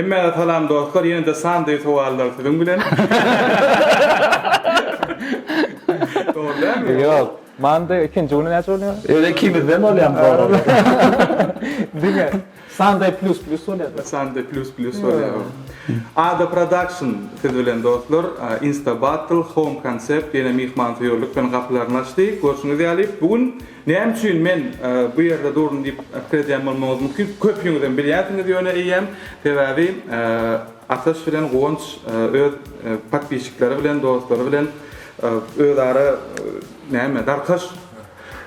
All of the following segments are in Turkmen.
Hemmäňize salam dostlar, ýene-de Sunday sowallar siziň bilen. Dogry dälmi? Ýok. Monday ikinji güni näçe bolýar? Ýöne ikimizden bolýan sorag. Diňe Sunday plus plus bolýar. Sunday plus plus bolýar. Ada Production siz bilen dostlar. Insta Battle Home Concept ýene myhmansöýerlik bilen gapylaryny açdy. Görşüňiz ýaly bu gün Näme üçin men bu ýerde durun diýip pikir edýän bolmagyňyz mümkin. Köpüňizem bilýänsiňiz ýöne eýýäm. Sebäbi Ataş bilen Guwanç öz podpisçikleri bilen, dostlary bilen özara näme, darkaş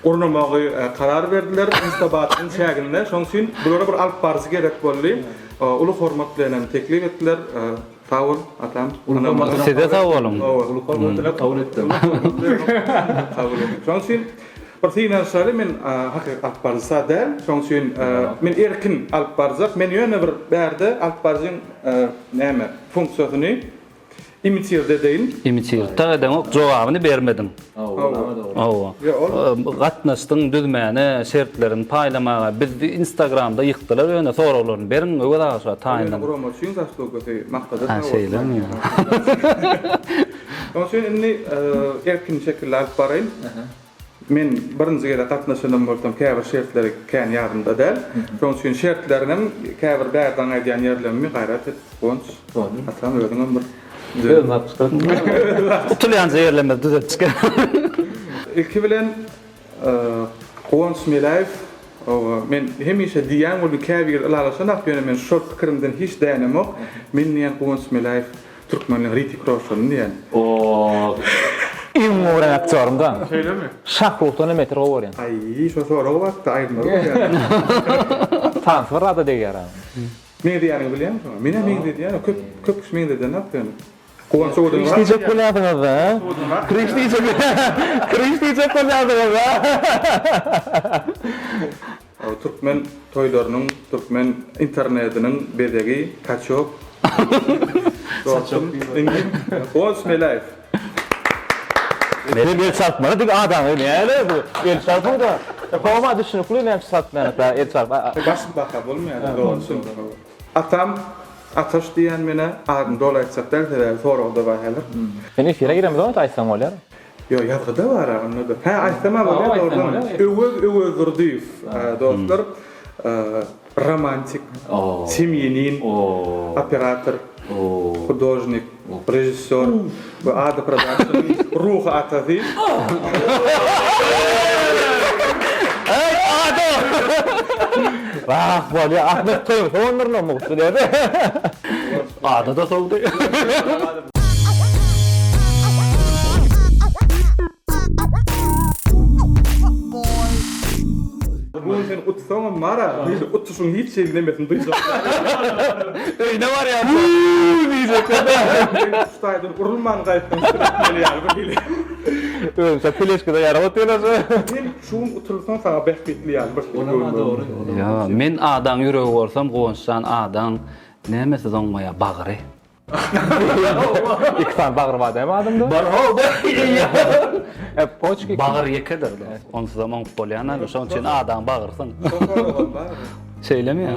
gurnamagy karar berdiler Instabatlyň çäginde. Şonuň üçin bulara bir alyp baryjy gerek boldy. Uly hormat bilenem teklip etdiler. Sag bol, atam. Size sag boluň. Uly hormat bilen kabul etdim. Kabul etdim. Şonuň üçin bir synanyşaly men hakyky alyp baryjy däl. Şonuň üçin men erkin alyp barjak. Men ýöne bir bärde alyp baryjyň näme funksiýasyny imitirde edeýin. Imitirde edeňok, jogabyny bermediň. Hawa. Gatnaşdyň düzmäne, şertlerini paýlamaga. Bizi Instagramda ýykdylar ýöne soraglaryny beriň Öwez aga şo taýyndan. Ýöne guramaçyň zaslugasy maksada sag bolsun. Şeýlemi? Şonuň üçin indi erkin şekilde alyp baraýyn. Men birinji gezek gatnaşanam bolsam käbir şertleri kän ýadymda däl. Şonuň üçin şertlerinem käbir bärden gaýdýan ýerlerimi gaýrat et Guwanç. Atam özüňem bir Özüm alyp çykaryn. Utulýanja ýerlerimizi düzetip çykar. Ilki bilen Guwanç Meläýew men hemişe diýýän welin käbiri ylalaşanak ýöne men şol pikirimden hiç dänemok. Men diýýän Guwanç Meläýew Türkmeniň Ritik Roşany diýýän. Iň gowy gören aktýorym da. Şeýlemi? Şahruhdan hem beter gowy görýän. Aý şo soraga batdy aýdmaly bolýar. Tansy bir zada degýär a. Meňzeýäniňi bilýäňmi şoňa? Menä meňzedýän, köp köp kişi meňzedenok ýöne. Guwanç owadan Kriş diýjek bolýarsyňyz-da, hä? Kriş diýjek Kriş diýjek bolýarsyňyz-da. Türkmen toýlarynyň, türkmen internetiniň bezegi kaçok. Dostum, indi Guwanç Meläýew. Sen el çarpmaly dik adamy näle bu el çarpyňda koma düşnükli näme üçin çarpmaýanoklar el çarp. Baş baka bolmaýar dogry Atam Ataş diýýän menä adyny doly aýtjak däl sebäbi soragda bar häzir. Sen efire giremizok aýtsaň bolýar. Ýok ýazgyda bar a onda-da. Hä aýtsam-a bolýar dogrudan. Öwez Öwezdurdyýew dostlar. Romantik, semýanin, operator, hudožnik, režissýor we Ada Production-yň ruhy atasy. Eý Ada! Wah bolýa Ahmet toýuň sowandyryn mugtly diýdi. Ada-da sowdy. Bu gün sen utsaňam bar-a, diýdi, utuşyň hiç hili nemesini duýjak däl. Öýüne barýarka. Wuuu diýjek-de. Sen utuş taýdan urulman gaýtsaň şükür etmeli ýaly bir hili. Özümçe teležkada ýarap otyrlar. Sen şu gün utulsaň saňa bähbitli ýaly bir hili. Olam-a dogry, olam. Ýa, men adaň ýüregi bolsam, Guwançjan adaň nämesi doňmaýar, bagry. Iki sany bagry bar dämi adamda? Bar how bar. E, poçki. Bagyr ýekedir dost. Onsuzam oňup bolýan ýaly. Şonuň üçin adaň bagyrsyň. Şeýlemi ýa?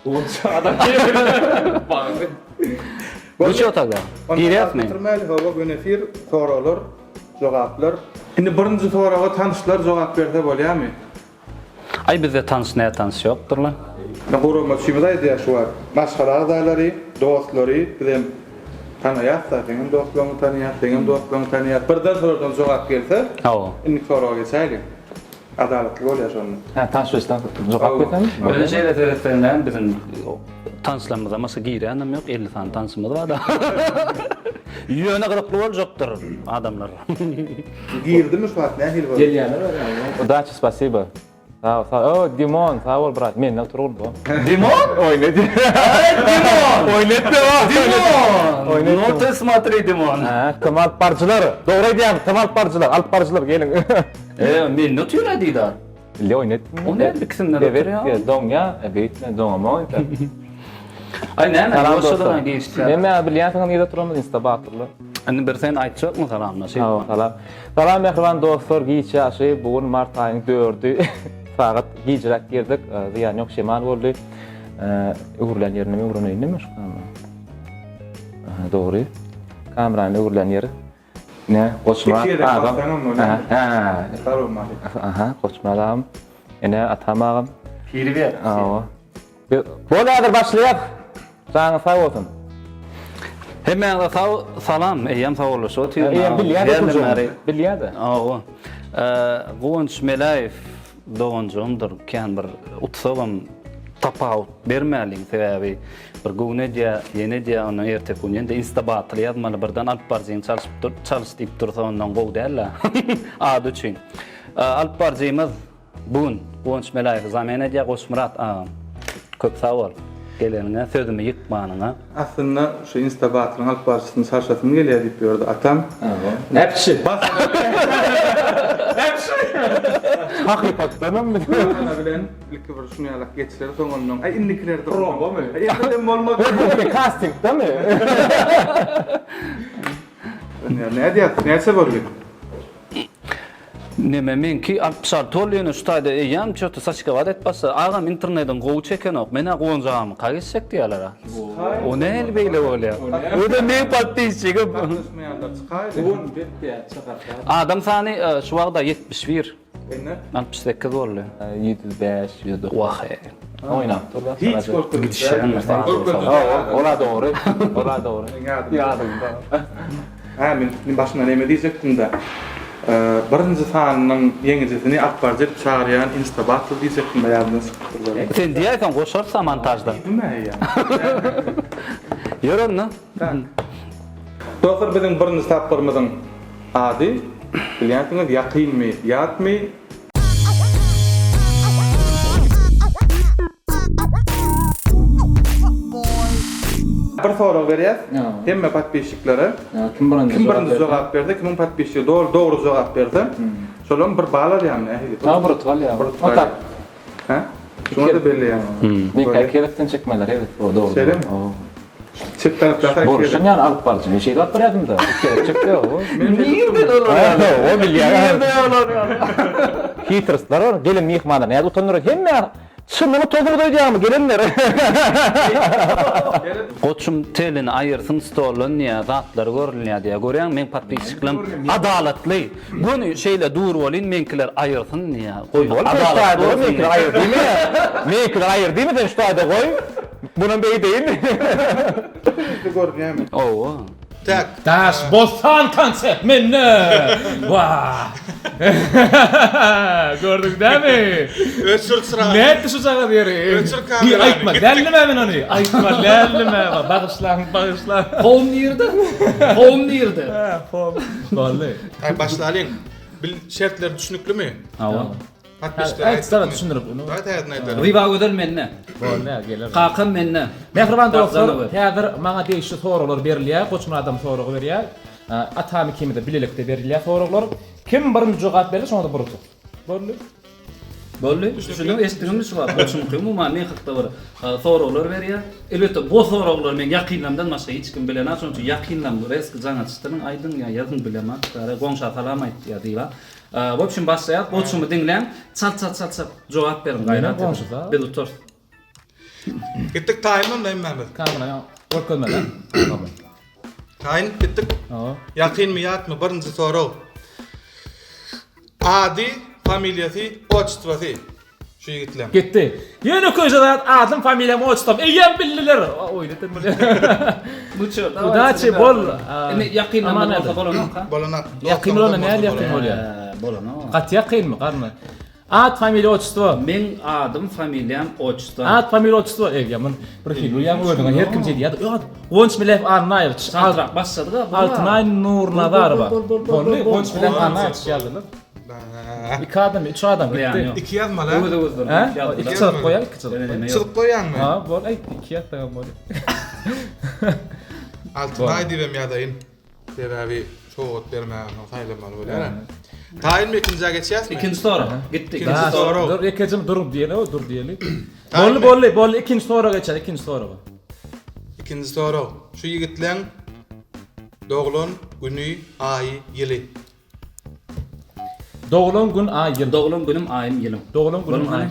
Onça adam bagry. Göç otaga. Girýäsmi? Bitirmäli hawa göni efir soraglar jogaplar. Indi birinji soraga tanyşlar jogap berse bolýamy? Aý bizde tanyş nätanyş ýokdurla. Guramaçymyz aýdýar şu wagt maşgala agzalary, dostlary bizem tanaýas-da, seňem dostlaryňy tanaýas, seňem dostlaryňy tanaýas. Birden şolardan jogap gelse, Hawa. indiki soraga geçäýliň. Adalatly bolýar şonda. Hä, tanyş bilseň jogap gelsemi? Ýöne şeýle seretseň näme biziň tanyşlarymyzdan başga girýänem ýok, 50 sany tanyşymyz bar-da. Ýöne gyzykly boljakdyr adamlar. Girdimi şu wagt nähili boldy? Gelýänler bar ýaly. Udaçi spasibo. Sag sag. O Dimon sag bol brat. Menden otur bu. Dimon? Oýun et. Dimon! Oýun etme bak. Dimon! Oýun etme. No ty smotri Dimon. Ha, tm alyp baryjylar. Dogry aýdýaň, tm alyp baryjylar, alyp baryjylar geliň. E, mende otyr-a Didar. Ille oýun et. O nädip ikisinden oturýar? Evet, doňýa, e, beýtme, doňama oýun. Aý näme, Salam ýoşadan dostlar. geçdi. Näme bilýänsiňiz nirede turamyz Insta batyrlar. Indi bir sen aýtjakmy salamlaşyp? Hawa, salam. Salam mähriban dostlar, giç ýaşy, bu gün mart aýyň dördi. Sagat gijräk girdik, zyýan ýok, şemal boldy. Öwrülen ýerini öwreneýin näme şu kamera. Aha, dogry. Kameranyň öwrülen ýeri. Ne, Goçmyrat agam. Hä. Aha, Goçmyrat agam. Ene atam agam. Piri ber. Awa. Bol häzir başlaýak. Janyň sag bolsun. Hemmäňize sag salam. Eýýäm sagbollaşyp otyryn. Eýýäm bilýär-de Bilýär-de. Hawa. Guwanç Meläýew doganjygymdyr. Kän bir utsagam tapawut bermäliň. Sebäbi bir göwün edýär, ýene edýär, ondan erteki gün ýene-de insta battle ýazmaly. Birden alyp baryjyny çalşyp dur, çalyş diýip dursa ondan gowy däl-de. Ady üçin. Alyp baryjymyz Bu gün Guwanç Meläýewi zamen edýär Goçmyrat agam. Köp sag bol geleniňe, sözümi ýykmanyňa. Aslynda şu insta batyryň alyp baryjysyny çalşasym gelýär diýip ýördi atam. Näpişi? Hakykatdanam Ana bilen ilki bir şuny ýalak geçirer soň ondan aý indikilerde Probamy? Ýa bolmaz. Bu kastingdami? Nädýär? Näçe boldy? Neme meňki 66 boldy ýöne şu taýda eýýäm çöte saçkabat et başlady. Agam internediň gowy çekenok. Menä Guwanjagymyka geçjek diýýäler-a. O nähili beýle bolýar? O-da meň podpisçigim. Gatnaşmaýanlar çykaýdy. Guwan betýä çykarsa. Adam sany şu wagda 71. Indi? 68 boldy. 105, 109. Wah-eý. Oýnap dur. Hiç görkezdi. Gidişen. Ola dogry. Ola dogry. Ýadymda. Hä, men men başynda neme diýjekdim-de. Birinji sanynyň ýeňijisini alyp baryjy edip çagyrýan Insta Battle diýjekdim-de ýadymdan çykypdyr welin. Sen diýäýseň goşarys-a montažda. Diýdim-ä eýýäm. Ýör onda. Tak. Dostlar biziň birinji tapgyrymyzyň ady bilýänsiňiz ýakynmy, ýatmy? Bir sorag berýäs hemme podpisçiklere. Kim birinji Kim birinji jogap berse, kimiň podpisçigi doly dogry jogap berse, şolam bir bal alýarmy nähili? Ha, bir utuk alýar. Bir utuk alýar. Hä? Şuňa-da belleýän. Meňkä iki gezekden çekmeler, evet, o dogry. Şeýlemi? Çep tarapdaky iki gezek. Boluşdan ýaly alyp baryjy. Men şeýdip alyp barýardym-da. Iki gezek çekdi o. Nirden olar ýaly? O bilýär. Nirden olar ýaly? Hitrostlar bar. Gelen myhmanlar nädip utandyrar? Hemme çynyny tozuny doýdýarmy gelenler? Goçum telini aýyrsyn stoldan diýýär, zatlary görünýär diýýär. Görýäňmi meň podpisçiklerim adalatly. Göni şeýle dur welin meňkiler aýyrsyn diýýär. Goý adalatly bolsun. Meňkiler aýyr diýme. Meňkiler aýyr diýme sen şu taýda goý. Munam beýdeýin. Bizde görünýärmi? Owa. Tak. Daş bossan konsert mende. Wah. Gördüň dämi? Öçür çyragy. Nätdi şu jagaz ýeri? Öçür kamerany. Bir aýtma, dällime men ony. Aýtma, dällime. Bagyşlaň, bagyşlaň. Home nirde? Home nirde? Hä, home. Boldy. Aý başlalyň. Bil şertler düşnüklimi? Hawa. Podpisçiler Aýt sana düşündirip ony. Daýt aýdyn aýdaryn. Zyba Gözel mende. Boldy, geler. Kakam mende. Mähriban dostlar, Gazan häzir maňa degişli soraglar berilýär. Goçmyradam sorag berýär. Atam ikimize bilelikde berilýär soraglar. Kim birinji jogap berse şoňa-da bir utuk. Boldy. Boldy. Düşündiňmi, eşitdiňmi şu wagt? Goçumky umuman men hakda bir soraglar berýär. Elbetde bu soraglary meň ýakynlarymdan başga hiç kim bilenok. Şonuň üçin ýakynlarym reski jaň açyşdyryň, aýdyň ýa ýazyň bilemok. Goňşa salam aýt ýa Zyba. W obşim başlaýas goçumy diňläň çalt çalt çalt çalt jogap beriň gaýrat ediň biz utarys. Gitdik taýyn onda hemmämiz. Kamera görkezmeli. Taýyn gitdik. Ýakynmy ýatmy birinji sorag. Ady, familiýasy, otçestwosy. Şu ýigitleň. Gitdi. Ýöne köşe zat adym familiýam otçestwam eýýäm bildiler. Oýun eten bolýar. Udaçi bol. Indi ýakynlardan bolsa bolanok ha. Bolanok. Ýakyn bolanda näl ýakyn bolýar? Bolanok. Gaty ýakynmy garyndaş? At familiýa otçestwo. Meň adym familiýam otçestwam. At familiýa otçestwo. Eý ýaman bir hili bolýaň özüňe her kim şeý diýýär. Guwanç Mileýew Annaýewiç. Çaltrak başladyk-a. Altynaý Nurnazarowa. Boldy Guwanç Mileýew Annaýewiç ýazdylar. Iki adam, üç adam gitdi. Iki ýazmaly. Öwez öwez dur. He? Iki çyzyk goýar, iki çyzyk. Çyzyk goýýaňmy? Ha, bol, aý, iki ýazsagam bolýar. Altynaý diýibem ýazaýyn. Sebäbi sowgat bermäge soň saýlamaly bolýar. Taýynmy ikinjä geçýäsmi? Ikinji sorag. Gitdi. Ikinji sorag. Dur, ekejim dur diýeli, dur diýeli. Boldy, boldy, boldy. Ikinji soraga geçeli, ikinji soraga. Ikinji sorag. Şu ýigitleň doglan güni, aýy, ýyly. Doglan gün, aý, ýyl. Doglan günüm, aýym, ýylym. Doglan günüm, aý.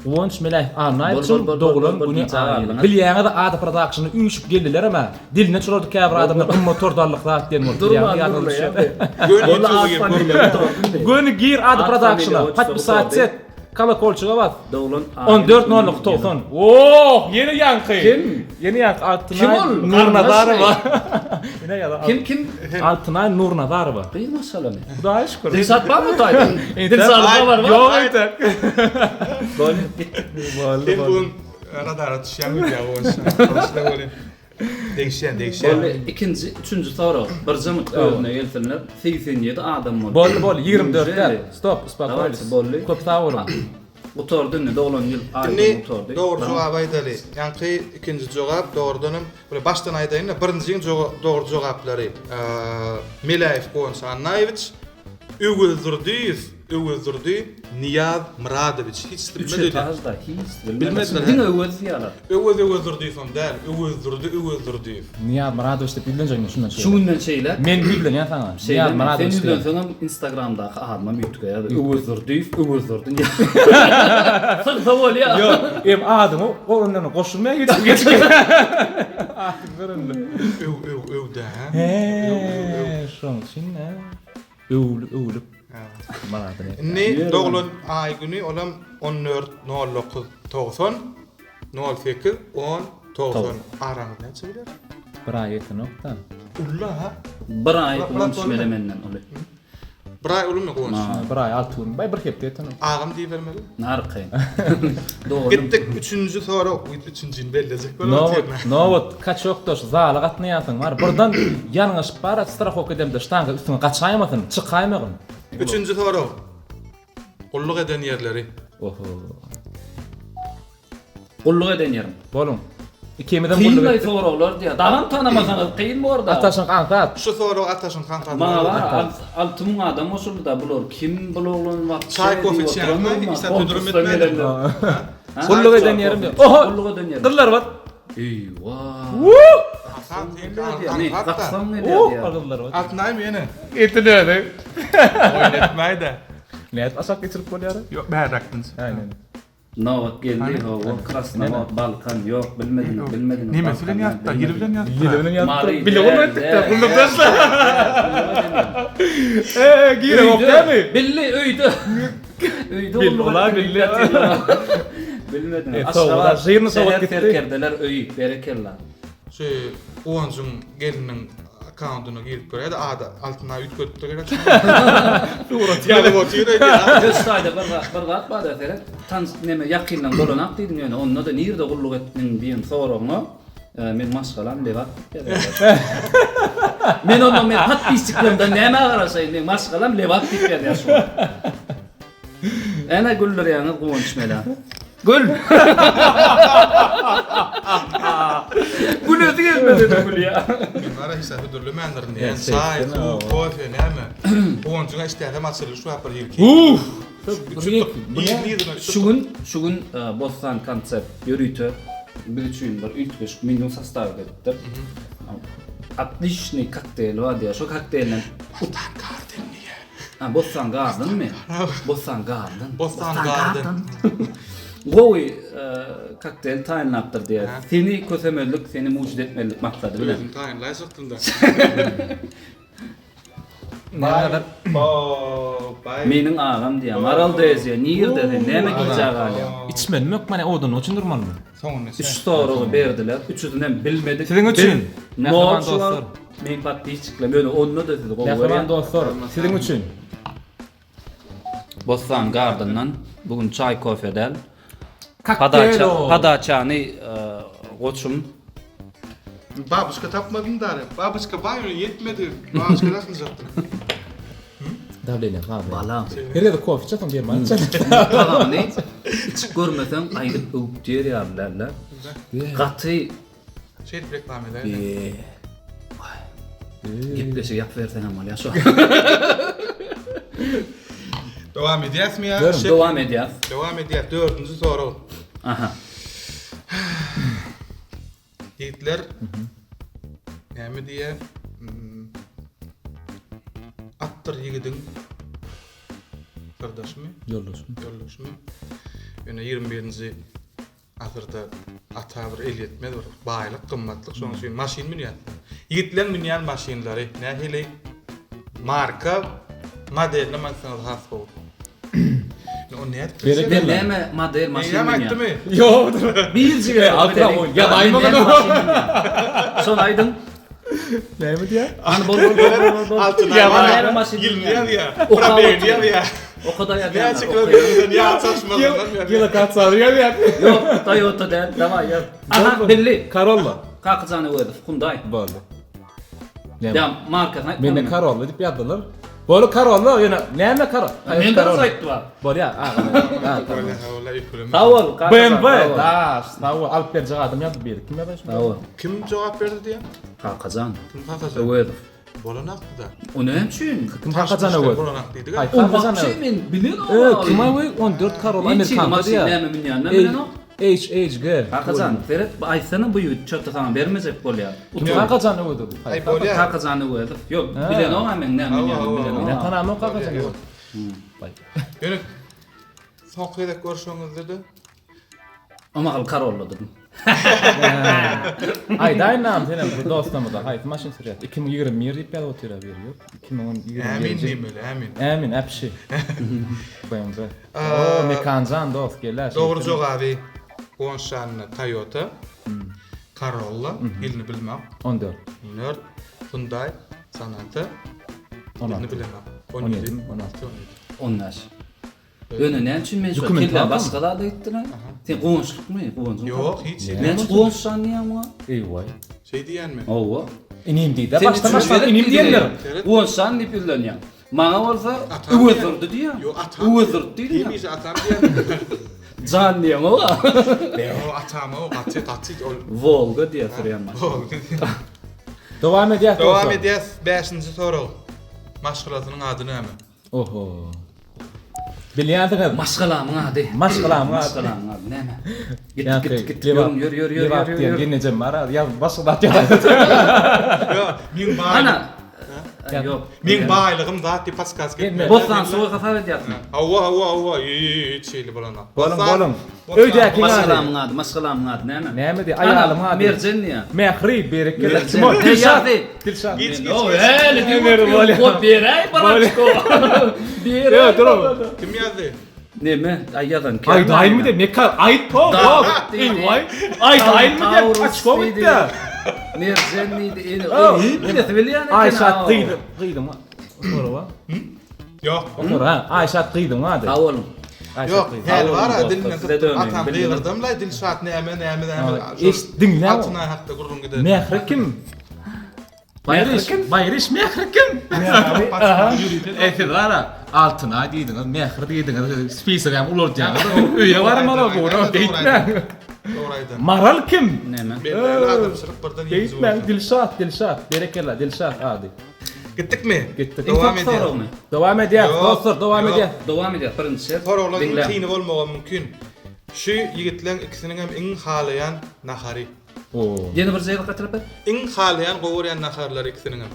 Guwanç Meläýew Annaýewiçiň doglan güni aýy. Bilýäňiz Ada Production-a üýşüp geldilerem-ä. Diline çulardy käbir adamlar gymmat tordallyk zat diýen bolup. Bilýäňiz ýadyňyza düşýärmi? Göni gir Ada Production-a. Podpisatsa et. Kolokolçyga bas. Doglan 14 09 90. Oh, ýene ýaňky. Kim? Ýene ýaňky Altynay Kim ol? Nurnazarowa. Ine ýaza. Kim kim? Altynay Nurnazarowa. Gyz maşgalamy? Hudaýa şükür. Dilşat barmy taýda? Dilşat bar mı? Ýok entek. Boldy gitdik. Sen bu gün radara düşýäň öýdýär bolsa. Başla welin. Degişýän, degişýän. Boldy ikinji, üçünji sorag. Bir jyňyk özüne gelsinler. 87 adam boldy. Boldy boldy 24 däl. Stop, uspokojis. Boldy. Köp sag boluň. Gutardy indi doglan ýyl aý Indi gutardy. dogry jogaby aýdaly. Ýaňky ikinji jogap dogrudanam bir başdan aýdaýyn-da, birinjiň dogry jogaplary Meläýew Guwanç Annaýewiç, Öwezdurdyýew Öwezdurdy Nyýaz Myradowiç hiç Üç bilmedi. etajda hiç bilmediler. Bilmediler. Diňe Öwez diýýärler. Öwez Öwezdurdyýewem däl, Öwezdurdy Öwezdurdyýew. Nyýaz Myradowiç diýip ýüzlenjek men şundan şeýle. Şu günden şeýläk. Men ýüzlenýän saňa. Nyýaz Şeýle sen Myradowiç diýen. ýüzlenseňem Instagramdaky adymam üýtgeýär. Öwezdurdyýew Öwezdurdy. Sygsa bolýar. Ýok, em adyňy ondan goşulmaýar hiç geç. Adyň görende. Öw öw öw dä. He, şoň üçin nä? Öwlüp öwlüp. Indi doglan aý güni olam 14 09 90 08 10 90 araňyz näçe biler? Bir aý ýetenok-da. Ulla ha. Bir aý Guwanç mele menden uly. Bir aý ulumy Guwanç? Bir aý 6 gün, bir hepde ýetenok. Agam diýibermeli. Narkaýyn. Dogry. Gitdik üçünji sorag. Üçünjini bellejek bolup Nobat, otyryn. nobat, kaçokda şu zala gatnaýansyň bar. Birden ýalňyşyp bar, strahowka edemde ştanga üstüňe gaçaýmasyn, çykaýmagyn. Üçünji sorag. Gulluk eden ýerleri. Oho. Gulluk eden ýerim. Boluň. Ikimizem gulluk Kynlaý etdik. soraglar diýýär. Dagam tanamasaňyz kyn borda. Ataşyň aňsat. Şu sorag Ataşyň kankasy. Maňa bar, 6000 adam goşuldy-da, bular kim bul oglan wapşe Çaý kofe diýip içýäňizmi? oturanlarmy? Hiç zat hödürem etmädim. Gulluk eden ýerim ýok. Oho! Gulluk eden ýerim. Gyzlar bat. Eýwa. Hasan seňki Ne, aňsat-da. gapsaň ne Oh, diýýär. gyzlar bat. Altynaýmy ýene? Etini özi. Oýun etmäý-de. Nädip aşak geçirip bolýar? Ýok, bärräkden. Aýnen. Nobat geldi, hawa, Krasnowod, Balkan, ýok, bilmediňiz, bilmediňiz. Nemesi bilen ýazdy, ýyly bilen ýazdy. Ýyly bilen ýazdy. Mary Bile däl, gulluk etdik-de, däl, gulluk däl, daşlar. däl, gulluk eden ýerim. Eee, giremok dälmi? Billi, öýde. Öýde Billi, gulluk ulan etdim billi. diýip ýatyrlar. Bilmediňiz. E, sowuda, Aşgabat, žirny sowuk şäher gitdi. serkerdeler öýi, berekella. Şu Guwanjyň gelniniň akkauntyna girip göräýdi, ady Altynay üýtgedipdir gerek. Surat ýazyp otyr öýdýär. Ýöne şaýda bir zat, bir zat bar-da seret, tans neme ýakyndan bolanak diýdiň ýöne onda-da nirde gulluk etdiň diýen soragyňa meň maşgalam Lebap diýip ýazýarlar. Men onda men podpisçiklerimden nämä garaşaýyn, meň maşgalam Lebap diýip ýazýar şu wagt. Ene güldürýäňiz Guwanç mela. Gül. Gülesi gelmedi de gülýär. Bunlara hiç zat hödürlemändirin diýen. Çaý, suw, kofe näme? Guwanjyň işdäsem açyldy şu wagt bir hili. Uff! Şu gün, şu gün e, Bossan konsept ýörite biz üçin bir üýtgeşik menýu sostaw edipdir. Otlişniý kokteýl bar diýýär. Şo kokteýlden Bostan Garden diýýär. Ha, Bossan Gardenmi? Bossan Garden. Bossan Garden. Gowy e, kokteýl taýynlapdyr diýýär. Seni kösemezlik, seni mujiz etmezlik maksady bilen. Özüm taýynlaýjakdym-da. Näme Meniň agam diýýär. Maral Dezýa, nirde sen? Näme gijä galýaň? Içmelimi hökman odunyň üçin durmalymy? Soňunda Üç soragy berdiler. Üçüsinem bilmedik. Siziň üçin, Biz mähriban nol şu wagt. dostlar. Meň podpisçiklerim ýöne onda-da sizi gowy Mähriban görýän. dostlar, siziň üçin. Bossan Gardendan bu gün çaý kofe däl. Kokteýl. Padaçany goçum. Babushka tapmadym dary. Babushka bar ýöne ýetmedi. Babushka dakynjakdym. Dawleniýa saz. Balam. Her gezek kofe içesoň derman içer. Tagamyny içip görmeseň aýdyp öwüp diýer ýaly däl-de. Gaty Şeýdip reklama edäýeli. Gepleşigi ýapyp berseň hem bolýar şo. Dowam edýäsmi ýa? Dowam edýäs. Dowam edýäs. Dördünji sorag. Aha. Ýigitler näme diýýär? Atdyr ýigidiň syrdaşymy? Ýoldaşymy? Ýoldaşymy? Ýöne 21-nji asyrda ata bir elýetmez bir baýlyk, gymmatlyk, şonuň üçin maşyn münýäs. Ýigitleň münýän maşynlary nähili marka, modelini aýtsaňyz has gowy. Ony nädip bilsem? Men näme model maşyn münýän? aýtdymy? Ýok. Birjik Şony aýdyň. Näme diýýär? Hany bol bol bol bol bol. Altyn Näme maşyn ýylny münýän? ýazýar. Oka Probegini ýazýar. Okada ýazýar. Näçe kilometrden ýag çalyşmazyndan ýazýar. Gelokasiýany ýazýar. Ýok, Toyota däl. Daway ýaz. Aha, billi. Corolla. Kakajan Öwezow, Hyundai. Boldy. Ýa markasyny aýtmaly. Mende Corolla diýip ýazdylar. Boldy Corolla, ýöne näme Corolla? Men dogry aýtdy bar. Bolýar, aga. Sag bol, Kakajan. BMW, daş, sag bol. Alyp berjek adam ýazdy biri. Kim ýazdy şuny? Sag bol. Kim jogap berdi diýýän? Kakajan. Kim Kakajan? Öwezow. Bolanakdy-da. O näme üçin? Kim Kakajan Öwezow? Bolanak diýdik. Haý, O Kakajan wapşe Öwezow. men bilenok. E, kim aý 14 Corolla Amerikanka Amerikanka diýýär. Näme münýänini bilenok. HHG. Kakajan, seret, aýtsana bu ýigit çöte saňa bermejek bolýar. Kim Kakajan Öwezow? Aý bolýar. Kakajan Öwezow. Ýok, bilenok-a men näme münýänini bilenok. Men tanamok Kakajan Öwezow. Ýöne soňky gezek görşüňizde-de O mahal Corolla-dym. Aýdaýyn nam senem bu dostlarymyza haýsy maşyn sürýär? 2021 diýip ýazyp otyr biri ýok. 2021. Ämin diýmeli, ämin. Ämin, äpşi. BMW. O, Mekanjan dost gelä. Dogry jogaby Guwançjanyna Toyota, Corolla, ýylyny bilmem. 14. 14, Hyundai Sonata, ýylyny bilemem. 17, 16, 17. 15. Ýöne näme üçin men şu Dokument kelle barmy? başga zada gitdi lan? Sen guwançlykmy? Guwanjyň Ýok, hiç. Näme üçin guwançjan diýýäň muňa? Eý-waý. Şeý diýýänmi? Hawa. Inim diýdi. Sen Başdan üçin başlan gerek inim diýdi. diýenler. Seret. Guwançjan diýip ýüzlenýäň. Maňa bolsa Atam Öwezdurdy diýýäň. Ýok, atam. Öwezdurdy diýýäň. Hemişe atam diýýän. Jan diýýäň owa. Ýok, atam o gaty gaty ol. Wolga diýýär sürýän maşyn. Wolga diýýär. Dowam edýäs Dowam dostlar. edýäs. Bäşinji sorag. Maşgalasynyň ady näme? Oho. Bilýänsiňiz. Maşgalamyň ady. Maşgalamyň ady. Maşgalamyň ady näme? Git Ýa-da git git Lebap- ýörüň ýör ýör ýör Lebap ýör diýen ýör. gelnejem bar, ýa başga zat ýa. Ýok, meň baýlygym. Ana. Ýok. Meň baýlygym zat diýip podskazka etme. Bossan suwy hasap edýärsiň. Hawa, hawa, hawa. Hiç hili bolanok. Boluň, Bossan- boluň. Bossan- Öýdäki ady. Maşgalamyň ady, maşgalamyň ady näme? Näme diý? Aýalymyň ady. Merjen diýýär. Mähri, berekella. Merjen. Kim ol? Ey, Dilşat. ýazdy. Dilşat. Geç, geç, O geç. häli Ömür bolýar. diýip beräý bir açko. Beräý. Ýok, dur. Kim ýazdy? Neme? Aý ýazan kim? Aýdaýynmy diýip, Meka, aýt ho, Da- ho. diýdi. Eý, aýdaýynmy diýip, Taurus açko diýdi. gitdi. Merjen diýdi. Ene, Oh. hemmesi bilýän eken. Aýşat ha. gyzym, gyzym. Sorawa. Ýok. Sora, Aýşat gyzym ady. Sag boluň. Aýşat Ýok, gyzym. häli bar-a Sag boluň, dilinden dostlar, size tutdum. döneýin, Atam bildim. gygyrdam-laý, Dilşat näme, näme, näme. Ha, eş, diňle. Altynaý hakda gürrüň gider. Mähri kim? Baýryş, Baýryş Mähri kim? Eý siz gara, Altynaý diýdiňiz, Mähri diýdiňiz, spisok hem ulaldýaňyz. Öýe barmaly bu, beýtmäň. Dogry aýdan. Maral kim? Näme? Belli adamçylyk birden ýeňiji Beýtmäň, bolsa. Dilşat, Dilşat, berekella, Dilşat ady. Gitdikmi? Gitdik. Dowam Soňky edýäs. soragmy? Dowam edýäs, Ýok, dostlar, dowam ýok. edýäs. Dowam edýäs birinji şert. Soraglaryň iň Diňläň. kyny bolmagam mümkin. Şu ýigitleň ikisiniň hem iň halaýan nahary. Oo. Ýene bir zerur gatyryp ber. Iň halaýan gowy görýän naharlary ikisiniň hem.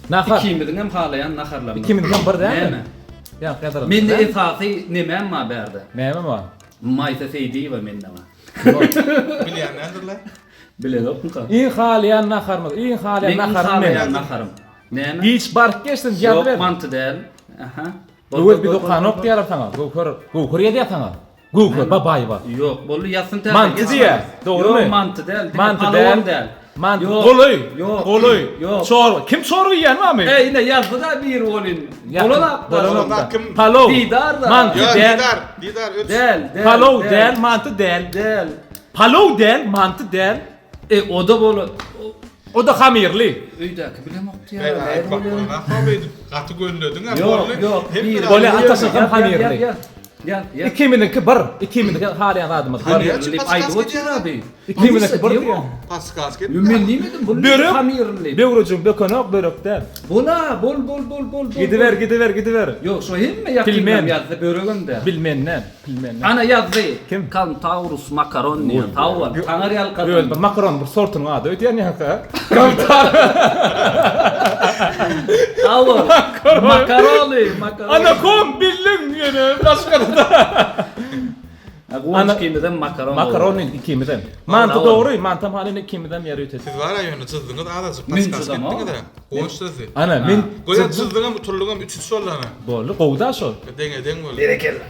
Nahar. Ikimiziň hem halaýan naharlarymyz. Ikimiziň hem bir dälmi? Näme? Ýa, ýazarym. Mende esasy nemem bar bärde. Näme bar? Maýsa Seýdiýewa mende bar. Bilýän däldirle. Bilenokmyka? Iň halaýan naharymyz, iň halaýan Meň iň naharym men. halaýan naharym. Näme? Giç baryp geçsin, ýazyber. Ýok, manty däl. Aha. Öwez biz okanok diýýärler saňa. Göwher, Göwher ýazýar saňa. Göwher Babaýewa. Ýok, boldy ýazsyn täze. Manty diýýär. Dogrumy? Ýok, manty däl. Diňe Manty palawam däl. däl. Manty Ýok. goly. Ýok. Goly. Ýok. Çorba. Kim çorba iýýän barmy? Eý, ine ýazdy-da biri welin. Bolanok. Bolanok. Bolanok kim? Palow. Didar-da. Manty Ýok, däl. Didar, Didar öç. Däl, däl. Palow däl, manty däl. Däl. Palow däl, manty däl. E, o-da bolar. O-da hamyrly. Öýdäki bilemok diýýär. Eý, aýtmak bolanok beýdip. Gaty gönlediň-ä, Ýok, boldy. ýok. Hemme Biri- zat- Bolýa, ataşyň Ýaz, hamyrly. ýaz, ýaz, ýaz, ýaz. Ikimiziňki bir, ikimiziňki halaýan zadymyz bir. Hamyrly diýip aýdyp otyr abi. Ikimiziňki bir diýýär. Paskask et. Men diýmedim, bu Börek. hamirli. Böwrejiň bökenok, börek däl. Bola, bol, bol, bol, bol, bol. Gidiber, gidiber, gidiber. Ýok, şo hemme ýakyndan Pilmen. ýazdy, böregem däl. Bilmenden, pilmenden. Ana ýazdy. Kim? Kantaurus makaron diýen. Sag bol. Taňar ýalkasyn. Öl bir makaron bir sortunyň ady öýdýän ýa-ha. Kantar. Sag bol. Makarony, makarony. Ana kom bildiň ýöne başga-da. Guwanç ikimizem makaron. Makaron diýdik ikimizem. Manty dogry, mantam halyny ikimizem ýörite. Siz bar-a ýöne jyzdyňyz azajyk podskaska etdiňiz-ä. Guwanç jyzdy. Ana men Göýä jyzdyňam utuldyňam üç-üç boldy ana. Boldy, gowy-da şol. Deňe-deň boldy. Berekella.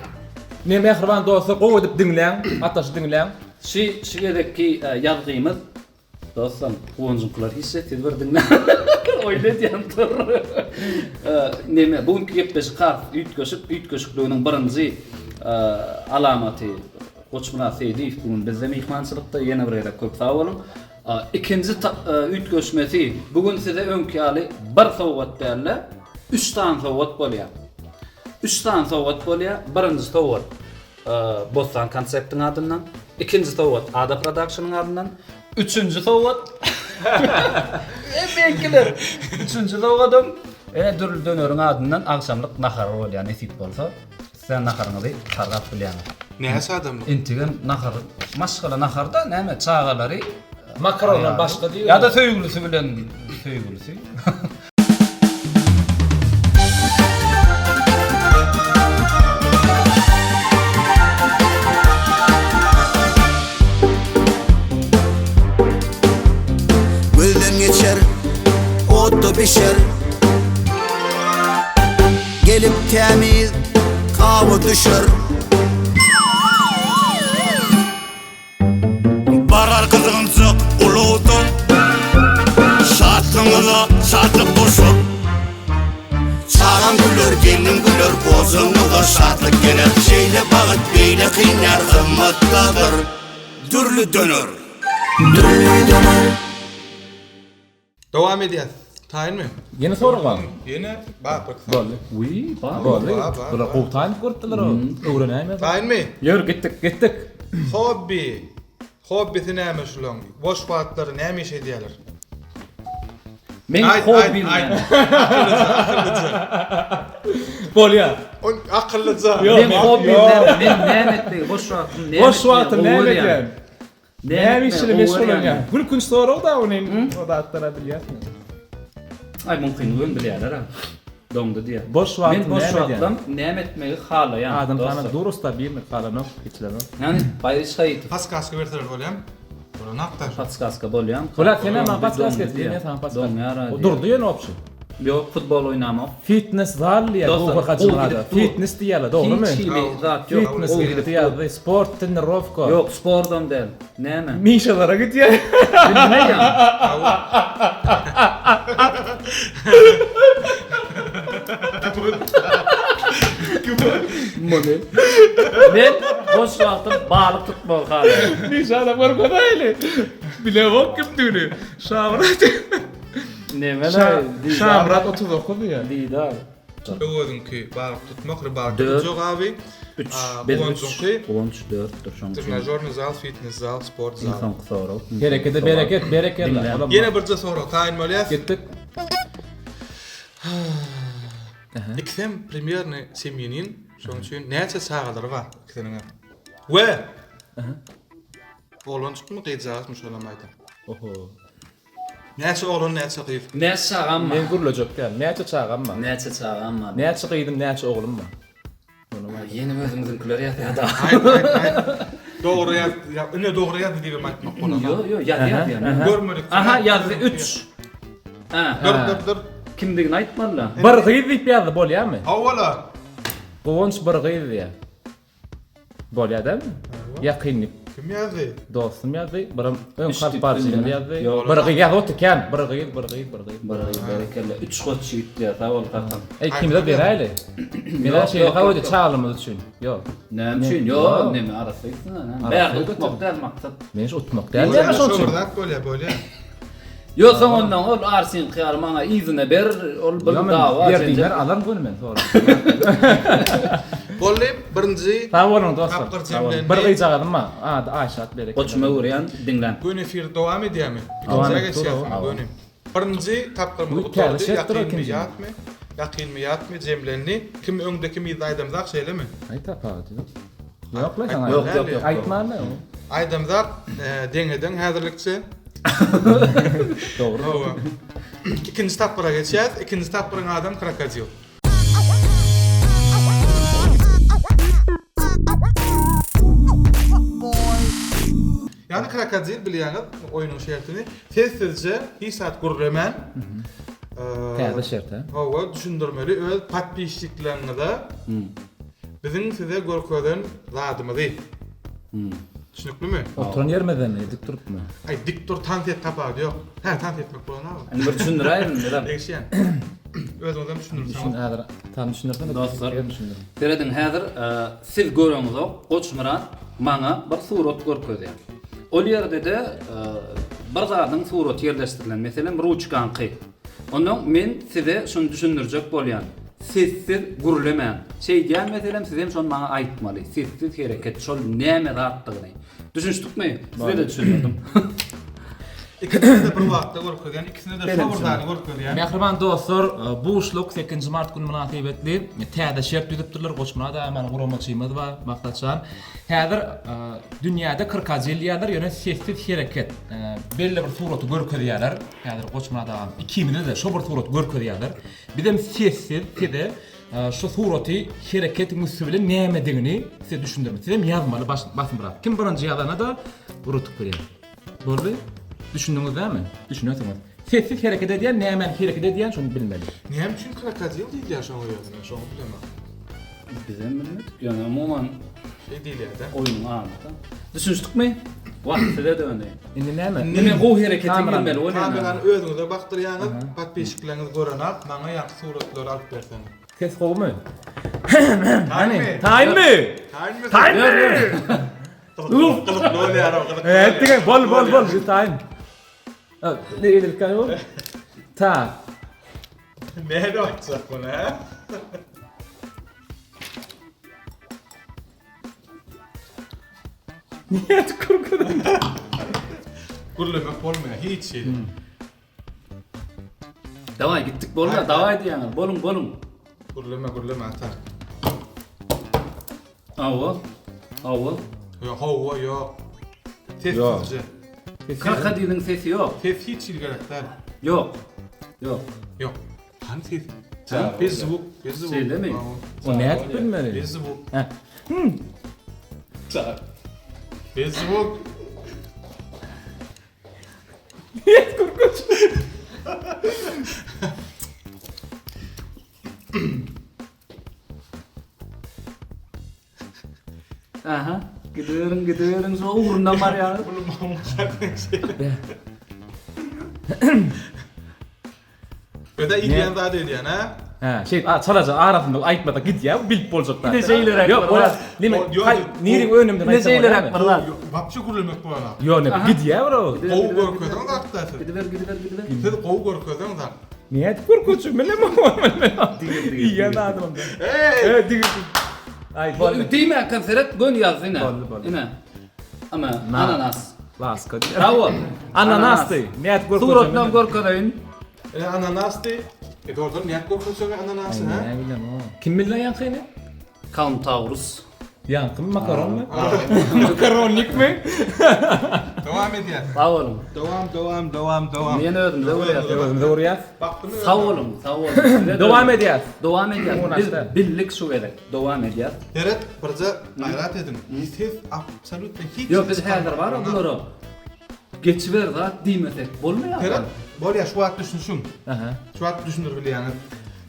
Ne mähriban dostlar gowy edip diňläň, ataşy diňläň. Şi şu gezekki ýazgymyz Dostum, Guwanjyňkylar hiç zat siz bir diňläň. Oýun edýän dur. Neme, bu günki gepleşik has üýtgeşik, üýtgeşikliginiň birinji alamaty Goçmyrat Seýdiýew bu gün bizde myhmançylykda. Ýene bir gezek köp sag boluň. Ikinji üýtgeşmesi, bu gün size öňki ýaly bir sowgat däl-de, üç sany sowgat bolýar. Üç sany sowgat bolýar. Birinji sowgat Bossan konseptiň adyndan, ikinji sowgat Ada Productionyň adyndan, üçünji sowgat Meňkiler. Üçünji sowgadam ene Dürli döneriň adyndan agşamlyk nahary bolýar nesip bolsa. Islän naharyňyzy sargap bilýäňiz. Näçe adamlyk? Intigem nahar, maşgala naharda näme çagalary Makarondan başga diýip. Ýa-da söýgülisi bilen söýgülisi. Gözden geçer, otda bişer Gelip tämiz gaba düşer. Barar gyzgynjak ulagda Şatlygyňyza şatlyk goşar Çagaň güler, gelniň güler, gojaňyza şatlyk geler Şeýle bagt beýle kyn ýar gymmatdadyr Dürli döner. Dürli döner. Dowam edýäs. Taýynmy? Ýene sorag barmy? Ýene bar bir sorag. Boldy. Wiý, bar. Boldy. Bar, bar, Bular bar. gowy taýyn görüpdiler o. Öwrenäýmez. Taýynmy? Ýör gitdik. Gitdik. Hobbi. Hobbisi näme şulaň? Boş wagtlary näme iş edýärler? Meň Aýt, aýt, hobbim aýt. näme? Akyllyja, akyllyja. Bolýar. On akyllyja. Ýok, Meň hobbim ýok. näme? Men näme etmegi boş wagtym näme Boş wagtym etmegi gowy näme görýän? edýän? Näme iş bilen meşgullanýaň? Gülkünç sorag da ony o zatlara bilýärsiň. Aý mümkin öň bilýärler-ä. Doňdy diýýär. Boş wagtym Men boş näme edýän? wagtlam näme etmegi halaýan? Adam dostlar? sana dur stabilny halanok hiçlemok. Ýani Baýry Şaýytow. Podskaska berseler bolýamy? Bolanok da. Podskaska bolýamy? Polat sen maňa podskaska Doňdy et, men diýýär. saňa podskaska. Doňýar-a diýýär. Durdy ýöne obşi. Ýok, futbol oýnamok. Fitness zal diýýär, Dostlar, Gogur gowy Hajymyrada. gidip dur. Fitness diýýärler, dogrumy? Hiç hili zat ýok. Fitness Gowy gidip gidip dur. ýazdy, sport, trenirowka. Ýok, sportam däl. Näme? Mişalara gidýär. Bilmeýän. Muny. Men boş wagtym balyk tutmagy halaýan. Mişada görkezäýli. Bilemok kimdigini. Şamyrat. Neme Şamyrat 39 diýýär. Didar. Öweziňki balyk tutmak, rybalka Dört. jogaby. 3 A, biz Guwanjyňky 3 Guwanç 4-dür şoň üçin. Trenažorny zal, fitness zal, sport Iň zal. soňky sorag. Herekete bereket, berekella. Diňle. Olam Ýene birje sorag taýyn bolýas. Gitdik. Ikisem premýerny semýanin, şonuň üçin näçe çagalary bar ikisiniňem? We Oglanjykmy, gyzjagazmy şonam aýdyň. Oho. Näçe oglan, näçe gyz? Näçe çagam bar? Men gürlejek däl. Näçe çagam bar? Näçe çagam bar? Näçe gyzym, näçe oglum bar? Ýene özümiziňkiler ýazýar da. Aýt, aýt, aýt. Dogry ýaz, ine dogry ýazdy diýibem aýtmak bolar. Ýok, ýok, ýazýar diýen. Görmedik. Aha, ýazdy 3. Ha. Dur, dur, dur. Kimdigini aýtmaly-da. Bir gyz diýip ýazdy, bolýarmy? Hawa-la. Guwanç bir gyz diýýär. Bolýar dälmi? Ýakyn diýip. Kim ýazdy? Dostum ýazdy. Birim öň Üç kalp diýip barjyny bildim. ýazdy. Ýok. Bir gyz ýazyp otyr kän. Bir gyz, bir gyz, bir gyz. Bir gyz berekella. Üç goç ýigit diýýär. Sag bol kakam. Eý kimize beräýli. Menä Ýok, şeýle ýok, hawa ýok, ýok. çagalymyz üçin. Ýok. Näme üçin? Ýok, neme arassa gitsin ha. Bärde utmak däl maksat. Men şu utmak däl. Bolýar, Näme şoň şo üçin? bir zat bolýar, bolýar. Ýok soň ondan ol Arsiňki ýaly maňa yzyna ber, ol bir Ýok, men dawa ber jenjel. diýmer, alaryn göni men sorag. Boldy, birinji Sag boluň dostlar. Tapgyr Sag boluň. jemlendi. Bir gyzjagazym bar. Ady Aýşat berekella. Goçuma öwürýän, diňläň. Göni efir dowam edýärmi? Dowam Ikinjä edip dur, geçýäsmi hawa. göni? Birinji tapgyrymyz Bu täze gutardy, şertdir ýakynmy ikinji. ýatmy? Ýakynmy ýatmy jemlendi. Kim öňde kim yzda aýdamzak şeýlemi? Aýt tapawudy ýok. Ýok la saňa. Ýok, ýok, ýok. Aýtman-da. Aýdamzak deňe-deň häzirlikçe. Dogry. Hawa. Ikinji tapgyra geçýäs. Ikinji tapgyryň adam krokodil. Krokodil bilýäňiz oýnuň şertini. Sessizje hiç zat gürlemän. Täze şert hä? Hawa, düşündirmeli öz podpisçikleriňize biziň size görkezen zadymyzy. Düşnüklimi? Oturan ýerimizdenmi, dik durupmy? Aý, dik dur, tans et tapawudy ýok. Hä, tans etmek bolanok. Indi bir düşündiräýiň biraz. Degişýän. Özüňizem düşündirseňiz. Düşün häzir tam düşündirseň Dostlar, serediň häzir siz göreňizok, Goçmyrat maňa bir surat görkezýär. Ol ýerde-de bir zadyň suraty ýerleşdirilen, meselem, ruçkaňky. Onnoň men size şuny düşündirjek bolýan. Sessiz gürlemäň. Şeýdýän meselem sizem şony maňa aýtmaly. Sessiz hereket şol näme zatdygyny. Düşünişdikmi? Size-de düşündirdim. Ikisini-de bir wagtda görkezýän, ikisini-de şo bir zady görkezýän. Mähriban dostlar, buşluk sekizinji mart güni mynasybetli täze şert düzüpdirler. Goçmyrat aga many guramaçymyz bar, Maksatjan. Häzir dünýäde krokadil diýýärler, ýöne sessiz hereket. Belli bir suraty görkezýärler. Häzir Goçmyrat agam ikimize-de şo bir suraty görkezýärler. Bizem sessiz size şu suraty hereketiň üsti bilen nämedigini size düşündirmeli. Sizem ýazmaly basymrak. Kim birinji ýazana-da bir utuk berýär. Boldy? Düşündiňiz dämi? Düşünersiňiz. Sessiz hereket edýän nämäni hereket edýän şony bilmeli. Näme üçin krokodil diýilýär şoňa ýöne men şony bilemok. Bizem bilmedik. Ýöne umuman Şeý diýilýär-dä. Oýnuň ady-da. Düşünişdikmi? Wagt size döndi. Indi näme? Indi men gowy herekete girmeli bolýan. Kamerany özüňize bakdyrýaňyz, podpisçikleriňiz görenok, maňa ýaňky suratlary alyp berseňiz. Ses gowumy? Hany, taýynmy? Taýynmy? Taýynmy? Gyzykly bolýar o, gyzykly. Etdiň, bol, bol, bol, taýyn. Ne eýlelik bol. Ta. Näde aýtjak muny, hä? Niye tükürküdün? Gürlemek bolmaýar hiç hili. Daway gitdik bolma, daway diýýäňiz. Boluň, boluň. Gürleme, gürleme ata. Hawa. Hawa. Ýok, hawa ýok. Sessizje. Krokodiliň sesi ýok. Ses hiç hili gerek däl. Ýok. Ýok. Ýok. Hany ses? Bez zvuk, bez zvuk. Şeýlemi? O nädip bilmeli? Bez zvuk. Hä. Hmm. Bez zvuk. Niýet korkunç. Aha, gidiberiň, gidiberiň, şo ugrundan barýar. Öde idýän zat edýän, ha? Hä, şeýdip, a, çalaja arasynda aýtmasa gidýär, bilip boljak zat. Ine şeýleräk Ýok, bir bolýar. zat. Nime, Ýok, haý, niriň önümden Ine aýtsam şeýleräk bolýarmy? bir zat. Wapşe gürlemek bolanok. Ýok, neme, gidýär bro. Gowy görkezen zatda siz. Gidiber, gidiber, gidiber. Siz gowy görkezen zat. Nädip görkezjek? Bilemok. Iýen zadym. Eý! Ey, digir. Aý, boldy. Diýmäkäm seret, göni ýazdy ine. Boldy, boldy. Ine. Ama ananas. Laska. Sag bol. Ananasdy. Nädip görkezjek? Suratynam görkezeýin. E, ananasdy. E, dogrudan nädip görkezjek ananasy, ha? Näme bilemok. Kim bildi ýaňkyny? Kauntaurus. Ýaňkymy makaronmy? Makaronnikmi? Dowam edýär. Sag boluň. Dowam, dowam, dowam, dowam. Men özümde görýäs. Özümize urýas. Bakdymy? Sag boluň, sag boluň. Size Dowam edýäs. Dowam edýäs. Biz Unaşda. bildik şu gezek. Dowam edýäs. Seret, birje gaýrat ediň. Ses absolýutno hiç. Ýok, biz häzir bar bulara geçiber zat diýmesek bolmaýar. Seret, bolýar şu wagt düşünişiň. Aha. Şu wagt düşündirip bilýäňiz.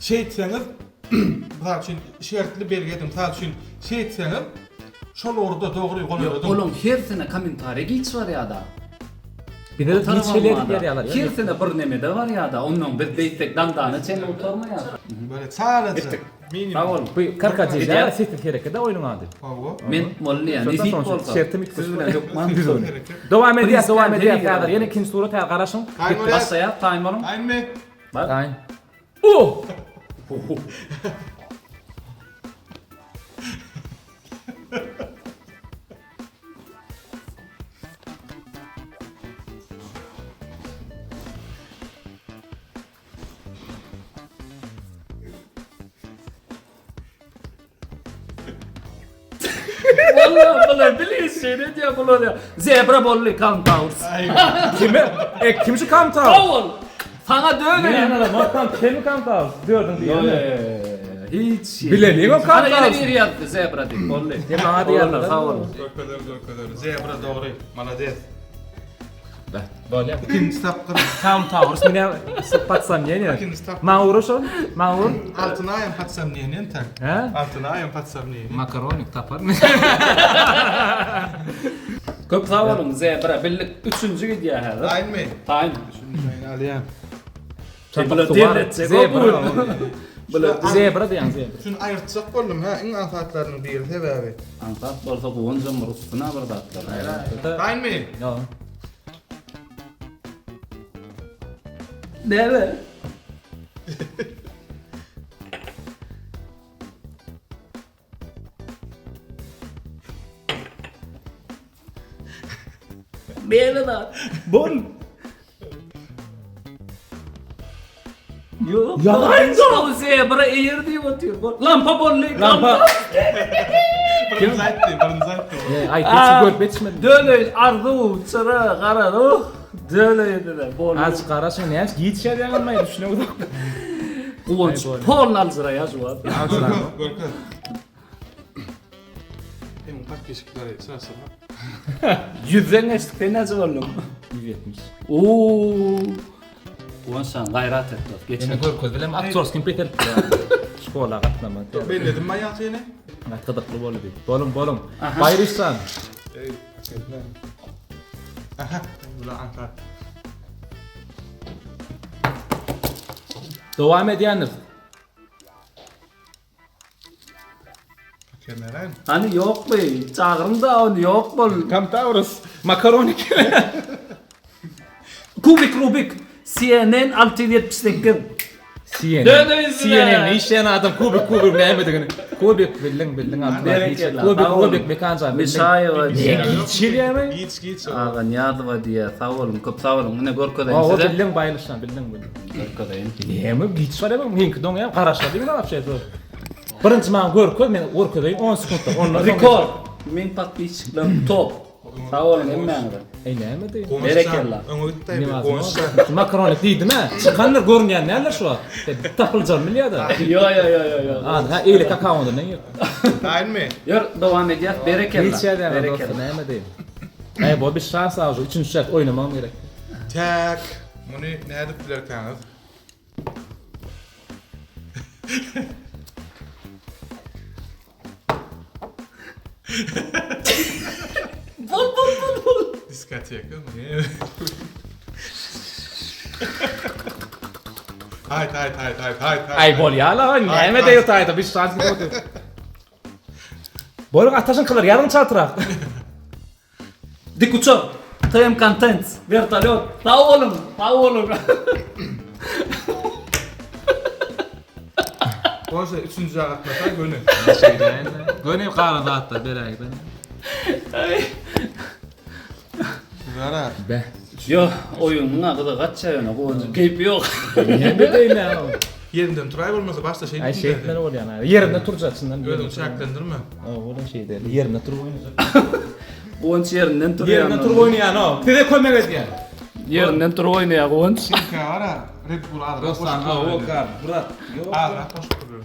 Şeýtseňiz, mysal üçin şertli belgi ediň. Mysal üçin şeýtseňiz, şol ugurda dogry Ýok, olaň hersine kommentariý giç barýada. Bize hiç hili edip ýazýarlar. Hersine bir nemede barýada. Onnoň biz beýtsek dandana çenli gutarmaýar. Böyle çalaja. Minimum. Sag boluň. Bu krokodil däl, sessiz hereket oýnuň ady. Hawa. Men boldy ýa, nesip bolsa. Şertim Siz bilen hökman Dowam edýäs, dowam edýäs häzir. Ýene ikinji surat häzir garaşyň. Taýyn bolýar. Başlaýas, taýyn boluň. Taýynmy? Taýyn. Oh! Vallahi bular bilýän şeýle diýýär bular ýa. Zebra boldy Kantaurs. Kime? E, kim şu Kantaurs? Sag bol. Saňa döneýin. Men adam kim Kantaurs? Dördüň diýýär. Hiç. Bilelim o Ana ýene Kantaurs. biri ýazdy zebra diýip boldy. Ýa maňa diýýärler. Sag bol. Görkezer, görkezer. Zebra dogry. Malades. Bolýar. Ikinji tapgyr. Tam Towers menä pod somnение. Ikinji tapgyr. Maňa ur şol. Maňa ur. Altynaýam pod somnение entek. Hä? Altynaýam pod somnение. Makaronik taparmy? Köp sag boluň Zebra bildik üçünji gidýär häzir. Taýynmy? Taýyn. Üçünji alýan. Bular derletjek. Zebra. Bular Zebra diýen zebra. Şuny aýyrtjak boldum hä, iň aňsatlarynyň biri sebäbi. Aňsat bolsa guwanjam bir üstüne bir zatlar. Taýynmy? Ýa. Näme? Näme zat? Bol. Ýok. Ýa zebra eýer diýip otyr. Lampa boldy. Lampa. Birinji aýtdy, birinji aýtdy. Aýtdy, hiç görüp ýetişmedim. Döneý, arzuw, çyra, gara ruh. Döneý diýdi. Boldy. Aç gara şo näme giç gelýän almaý düşüneňzok. Guwanç polny aljyraýar şu wagt. Görkez, görkez. Hem podpisçikleri sıra-sıra. Ýüzden geçdik, sen näçe bolduň? 170. Oo. Guwanç sen gaýrat et dost. Geçen Ýene görkez bilem aktýorskiň petelipdir. Şkola gatnama. Belledim ben ýaňky ýene. Gaty gyzykly boldy. Boluň, boluň. Baýryşjan. Eý, gelme. Aha, bula aňsat. Dowam edýändir. Kemerem. Hany ýokmy? Çagyryň-da ony ýok bol. Kamtaurus. Makaronik. Kubik Rubik. CNN 678. CNN. Döneýin size. CNN işleýän adam kubik kubik nämedigini. Kubik bildiň bildiň Abdylla. Berekella. Kubik Sag boluň. Rubik Mekanjan bildiň. Mişaýewa diýýär. Giç gelýärmi? Giç giç. Aga Nyýazowa diýýär. Sag boluň, köp sag boluň. Ine görkezeýin Hawa size. bildiň Baýlyşjan bildiň bildiň. Görkezeýin. Näme giç barýar meňki doňýar garaşma diýip wapşe. Birinji maňa görkez men görkezeýin 10 sekuntda. Ondan soň Rekord. Meň podpisçiklerim top. Sag boluň hemmäňize. Eý näme diý? Berekella. Öňe gitdi Guwançjan. Makaronik diýdim hä. Çykandyr görünýän däldir şu wagt. Tapyljagyny bilýär-de. Ýo ýo ýo ýo ýo. Ha, ha eýle kakaondan ne ýok. Taýynmy? Ýör dowam edýäs. Berekella. Hiç ýerde Berekella. dostum näme diýim. Eý bu bir şans aldy. Üçünji şert oýnamagym gerek. Tak. Muny nädip bilerkäňiz? Bol bol bol bol. Diskoteka mı? Hayt hayt hayt hayt hayt. Aý bolýar la, näme diýip taýda bir şans gidip otyr. Boluň ataşyňkylar ýazyň çaltrak. Dikuçar. TM Contents. Vertolyot. Sag boluň. Sag boluň. Bolsa üçünji gatnasa göni. Göni galan zatlar beräýden. Zarar. Be. Ýok, oýunyň agyzy gaçýar ýöne Guwanjyň keýpi ýok. Näme diýme. Ýerinden turaý bolmasa başda şeýdip. Aý şeýtmeli bolýan. Ýerinde turjak çyndan. Özüňi çäklendirme. Oglum şeý däl. Ýerinde turup oýnajak. Guwanç ýerinden turýar. Ýerinden turup oýnaýan o. Size kömek edýän. Ýerinden turup oýnaýar Guwanç. Çünki ara Red Bull azrak Dostan, o gar, brat. Ýok. Azrak goşup duruyor.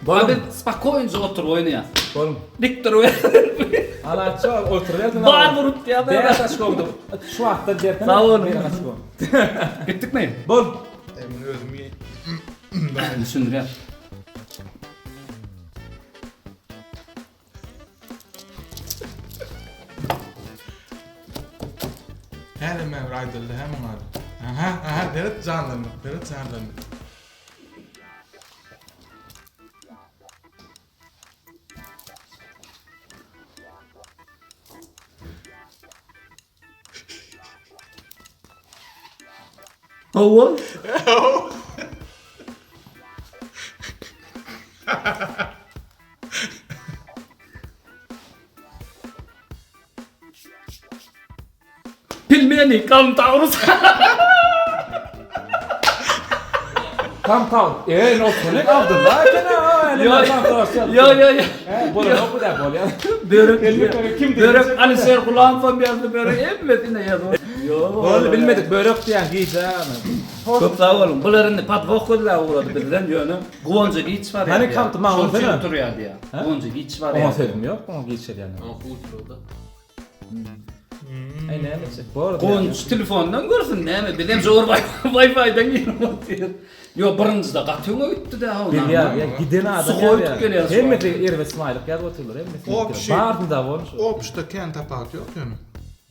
Ba biz spokoýnja oturyp oýnaýas. Bolum. Dik durup. Alaçça oturybersin. Bar burup diýýär. Bäş açkowdy. Şu wagtda bersen. Sag boluň. Bäş açko. Gitdikmi? Bol. Ey bunu özüm ye. Düşündirýär. Häli men bir aýdyldy hem oňa. Aha, aha, deret janlandy, deret janlandy. Hawa. Pilmeni, Kamtaurus. Tam tam. Eee no sonek Abdullah eken ha. Yo yo yo yo. Bolanok bu da bolýar. Börek Kim Börek Alişer Gulamow ýazdy börek hemmesine ýazdy. Yo. Boldy bilmedik börek diýen gije. Köp sag boluň. Bular indi podwoh gözläp ugrady bizden ýöne Guwanja giç barýar. Hani kamty maňa Şol üçin ursana. turýar diýýär. Guwanja giç barýar. Oňa sözüm ýok, oňa giç gelýän. Aý näme etjek bor. Gonç telefondan görsün näme bizem zor Wi-Fi-den girip otyr. Ýo birinjide gaty öňe gitdi-dä haw. Bilýär ýa giden adam. Suhoý utup gelýär. Hemmesi erbet smaýlyk ýazyp otyrlar hemmesi. Obşi. Barynda bolmuş. Obşda kän tapawut ýok ýöne.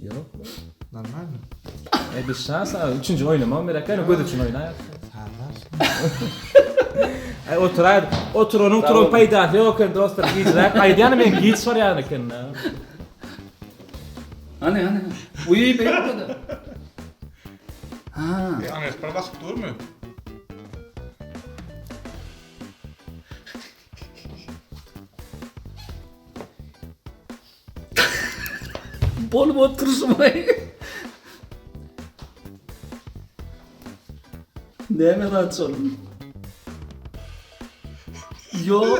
Ýok. Normalny. E biz şans üçünji oýnamagam gerek ýöne göz üçin oýnaýarys. Aý oturaý oturanyň turan peýdasy ýok eken dostlar gijräk aýdýan men giç barýan eken. Hany hany. Uý beýtmedi. Ha. E Amerikada basyp durmy? Bolup oturyşymaý. Näme zat şol? Ýok.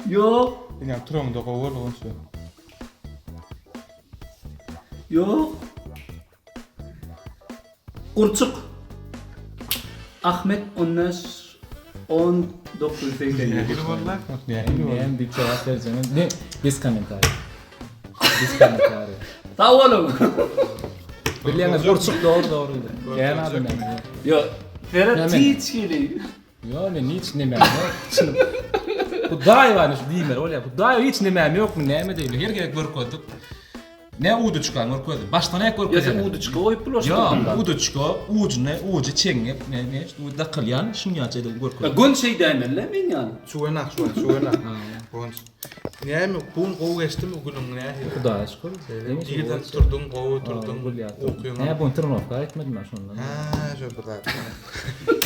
Ýok. Ine turaňda gowy boldy onça. Ýok. Gurçuk. Ahmet 15 19 87. Näme diýip jogap berjeňi ne bez kommentariý. Bez kommentariý. Sag boluň. Bilýäňiz gurçuk dogry dogry. Kän adam näme. Ýok. Seret hiç hili. Ýok men hiç nemäm ýok. Çynym. Hudaý bar şu diýmeli bolýar. Hudaý hiç nemäm ýok men näme diýeli. Her gezek görkezdik. Ne uduçka görkezdi. Başdan aýak görkezdi. Ýa sen uduçka goýup bulaşdyrdyň. Ýok, uduçka ujuny ujy çeňňek ne ne dakylýan şunýaça edip görkezdi. Gön şeýdäýmeli men ýaly. Çuwenak şuwan çuwenak. Gonç. Näme bu gün gowy geçdimi günüň nähili? Hudaýa şükür. Irden turduň gowy turduň. Ukyň. Hä bu gün trenowka gitmedim men şondan. Hä şo bir zat.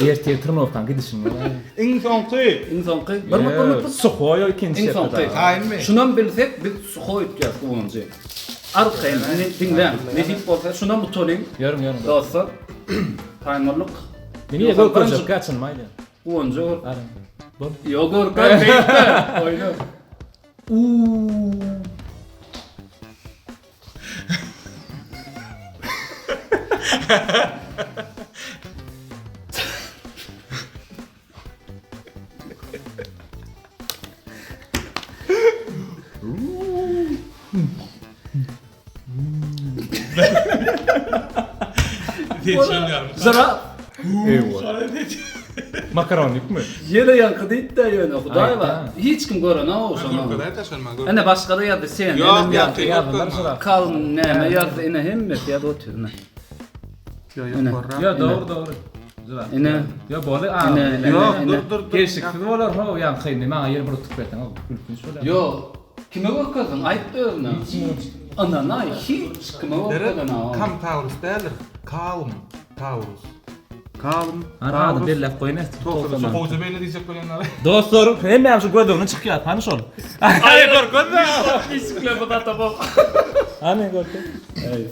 Ertir trenowkaň gidişini göräýiň. Iň soňky. Iň soňky. Bir minut bir minut. Suhoý ikinji Iň soňky. Taýynmy? Şunam bilsek biz suhoý utýas Guwanjy. Arkaýyn indi diňläň. Nesip bolsa şunam utalyň. Ýörüň ýörüň. Dostlar. Taýyn bolduk. Men ýa görkezjek gaçynymy aýdýan. Guwanjy gör. Garyň. Bol. Ýok görkez beýtme. Oýna. Uuu. Zara. Makaronnikmi? Ýene ýaňky diýdi-de ýöne Hudaý bar. Hiç kim görenok şony. Ine başga-da ýazdy sen. Ýok, ýaňky ýazdylar. Kalm näme ýazdy ine hemmesi ýazyp otyr ine. Ine. Ýok, dogry, dogry. Ine. Ýok, boldy. Ine, Ýok, ine. Dur, dur, dur. Gelşiksiz bolar, how, ýaňky indi maňa ýene bir utuk berseň, gülkünç bolar. Ýok. Kime görkezdiň? Aýt özüne. Ynanaý, hiç kime görkezenok. Kam Taurus däldir. Kalm Taurus. Kalm Hany ady belläp goýun et. Şu gowja belli diýjek bolýanlar. Dostlar, hemmämiz şu gözlegine çykýas. Hany şol? Aý görkezme. Işikle bu zata bok. Hany görkez.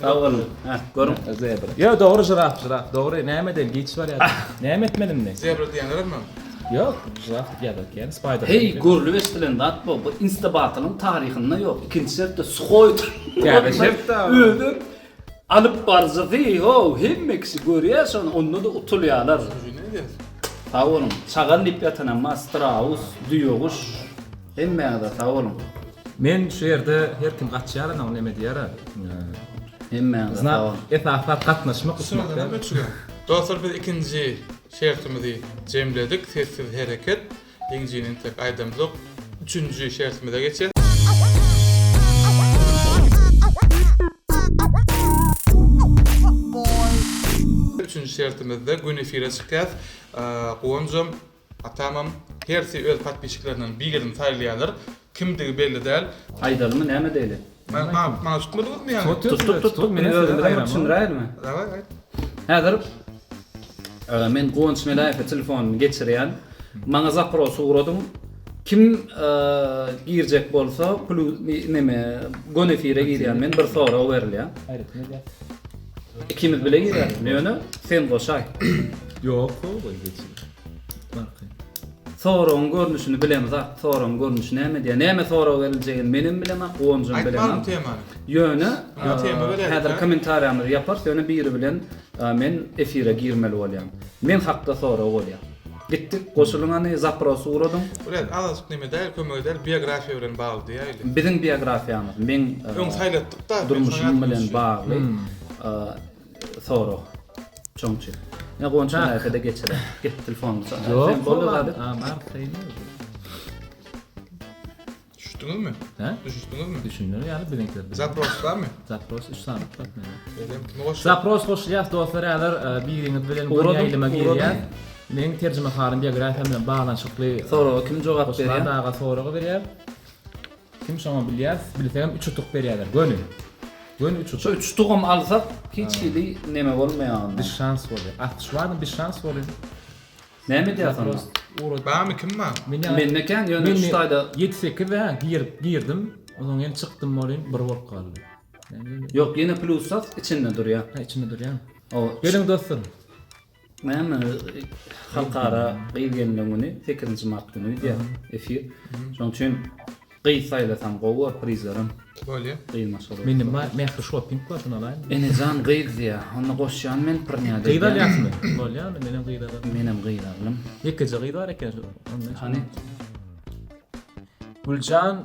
Sag boluň. Hä, görüň. Zebra. Ýo, dogry žiraf, žiraf. Dogry, näme edeýin, giç barýar. Näme etmeli indi? Zebra diýenlermi? Ýok, žiraf ýazar eken, spider. Heý, görlüp eşdilen zat bu. Bu Instabatylyň taryhynda ýok. Ikinji şertde suhoý Täze şert Özem alyp baryjysy, how, hemme kişi görýär şony, onda-da utulýarlar. Sag boluň. Şagal diýip ýatanam bar, straus, düýeguş. Hemmäňize sag boluň. Men şu ýerde her kim gaçýar ana neme diýer. Hemmäňize sag boluň. Esasy zat gatnaşmak utmak däl. Dostlar biz ikinji şertimizi jemledik. Sessiz hereket. Ýeňijini entek aýdamzok. Üçünji şertimize geçeris. Üçünji şertimizde gün efire çykýas. Guwanjam, Atamam hersi öz podpisçiklerinden birini saýlaýarlar. Kimdigi belli däl. Aýdalymy näme diýeli? Maňa maňa tutmadyňyzmy ýaňy? Tutduk tutduk men özümize bir düşündiräýelimi? Daway aýt. Häzir men Guwanç Meläýewe telefonyny geçirýän. Maňa zapros ugradyň. Kim girjek bolsa plu neme göni efire girýän men bir sorag berilýär. Aýratyn edýär. Ikimiz bile girýäris ýöne sen goşaý. Ýok, goý geçir. Barky. Soragyň görnüşini bilemzok. Soragyň görnüşi näme diýýär? Näme sorag beriljegini menem bilemok, Guwanjam bilenok. Aýtmalymy temany? Ýöne tema beräýdik, häzir ha? kommentariýamyzy ýaparys, ýöne biri bilen men efire girmeli bolýan. Men hakda sorag bolýar. Gitdik, goşulyň hany, zapros ugradyň. Bilen azajyk neme däl, kömegi däl, biografiýa bilen bagly diýäýli. Biziň biografiýamyz, meň Öň saýlatdyk-da, durmuşym bilen bagly sorag. Şoň üçin. Ýa Guwanç Mähede geçirer. Git telefonyny çal. Sen boldy zady. Düşdüňizmi? Hä? Düşdüňizmi? Düşüner ýaly biziňkiler. Zapros barmy? Zapros 3 sany bar mende. Şeýle kimi goşýar? Zapros goşulýas dostlar häzir e, biriňiz bilen göni Ugradyň, ýaýlyma ugradyň. girýäs. Meň terjimehalym biografiýam bilen baglanyşykly Soraga kim jogap Goşulan berýär? aga soragy berýär. Kim şoňa bilýär, bilsegem 3 utuk berýärler. Göni. Göni 3 Şu utuk. üç utugam alsak hiç hili neme bolmaýar onda. Bir şans bolýar. At şu adam bir şans bolýar. Näme edýäs onda? Barmy kim bar? Mende kän ýöne şu taýda 7-8 hä girip girdim. Onsoň ýene çykdym bolýan bir bolup galdy. Ýok ýene plus sat içinde durýar. Ha içinde durýar. O Geliň dostlar. Näme halkara gyz gelinler güni 8-nji mart güni diýýär efir. Şonuň üçin Gyz saýlasam gowy bor prizlerim. Bolýa. Gyz maşgala. Mende Mähri shopping bar şuny alaýyn. Enejan gyz diýýä. Onda goşýan men prinýat Gyz alýasmy? Bolýa onda menem gyz alaryn. Menem gyz aldym. Ýekeje gyz bar eken şu. Onda Hany? Güljan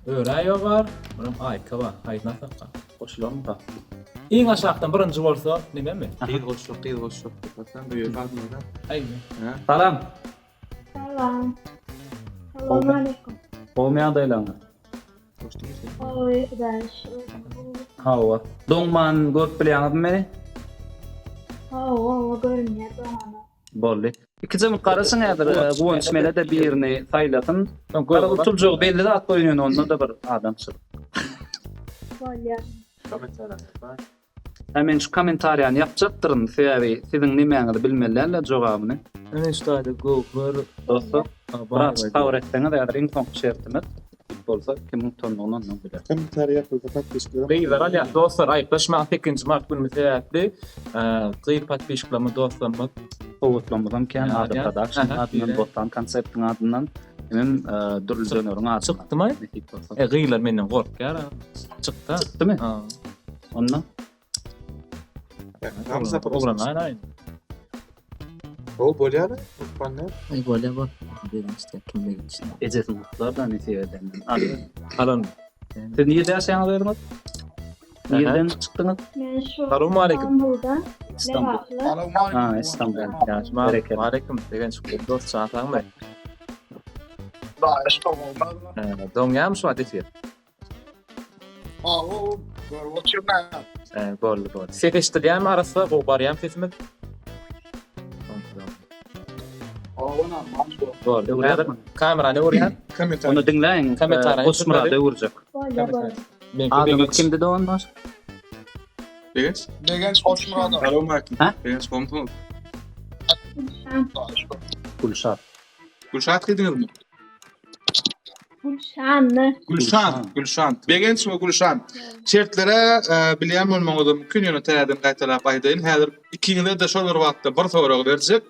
Öräýewa bar, buram Aýka bar. Haýsyny alsakka? Goşularmyka? Iň aşakdan birinji bolsa nememi? Gyz goşjak, gyz goşjak diýip bu ýerde adamlar. Aýmy. Salam. Salam. Salam aleýkum. Gowmy ýagdaýlaryňyz? Gowy, Hudaýa şükür. Hawa. Doňman görüp bilýäňizmi meni? Hawa, hawa görünýär doňana. Boldy. Ikije minut garaşyň häzir Guwanç mele-de birini saýlasyn. Gara utuljagy belli zat goýun ýöne onda-da bir adamçylyk. Bolýar. Hä men şu kommentariýany ýapjakdyryn sebäbi siziň nemäňizi bilmeli dälde jogabyny. Ine şu taýda göwher Dostlar biraz sabyr etseňiz häzir iň soňky şertimiz bolsa kimiň utandygyny ondan biler. Kommentariýa ýapylsa podpiskler. Gyzlar alýas dostlar aýyplaşmaň sekizinji mart günümiz sebäpli gyz podpisklarymyz dostlarymyz Sowgatlarymyzam kän Ada Production adyndan Bossan konseptiň adyndan hemem Dürli Döneriň adyndan. Çykdymy? Nesip bolsa. E gyzlar menden gorkýar. Çykdy. Çykdymy? Onda? Oglanlar O bolýar, utmanlar. Ay bolýar bol. Begençde kim begençde. Ejesini gutlar da nesip edenden. Alan. Siz nirede ýaşaýaňyz özüňiz? Nireden çykdyňyz? Men şu Salowmaleýkim. İstanbul'dan. İstanbul. Lebaply. Ha, İstanbul. Aleýkum. Aleýkum. Begenç dost jan sagmy? Doňýarmy şu wagt efir? Hawa, görüp otyryn. He, boldy, boldy. Ses eşidilýärmi arassa, gowy barýarmy sesimiz? Boldy. Häzir kamerany öwürýän. Onu diňläýiň. Kommentariýa Goçmyrady öwürjek. Bolýar, bolýar. Adyňyz kimdi dogan baş? Begenç. Begenç Goçmyradow. Salowmaleýkim. Ha? Begenç gowmysyňyz? Gülşan. Gülşat. Gülşat diýdiňizmi? Gülşanly. Gülşan, Gülşan. Begenç we Gülşan. Şertlere e, bilýän bolmagyňyz mümkin, ýöne täzeden gaýtalap aýdaýyn. Häzir ikiňize de şol bir wagtda bir sorag berjek.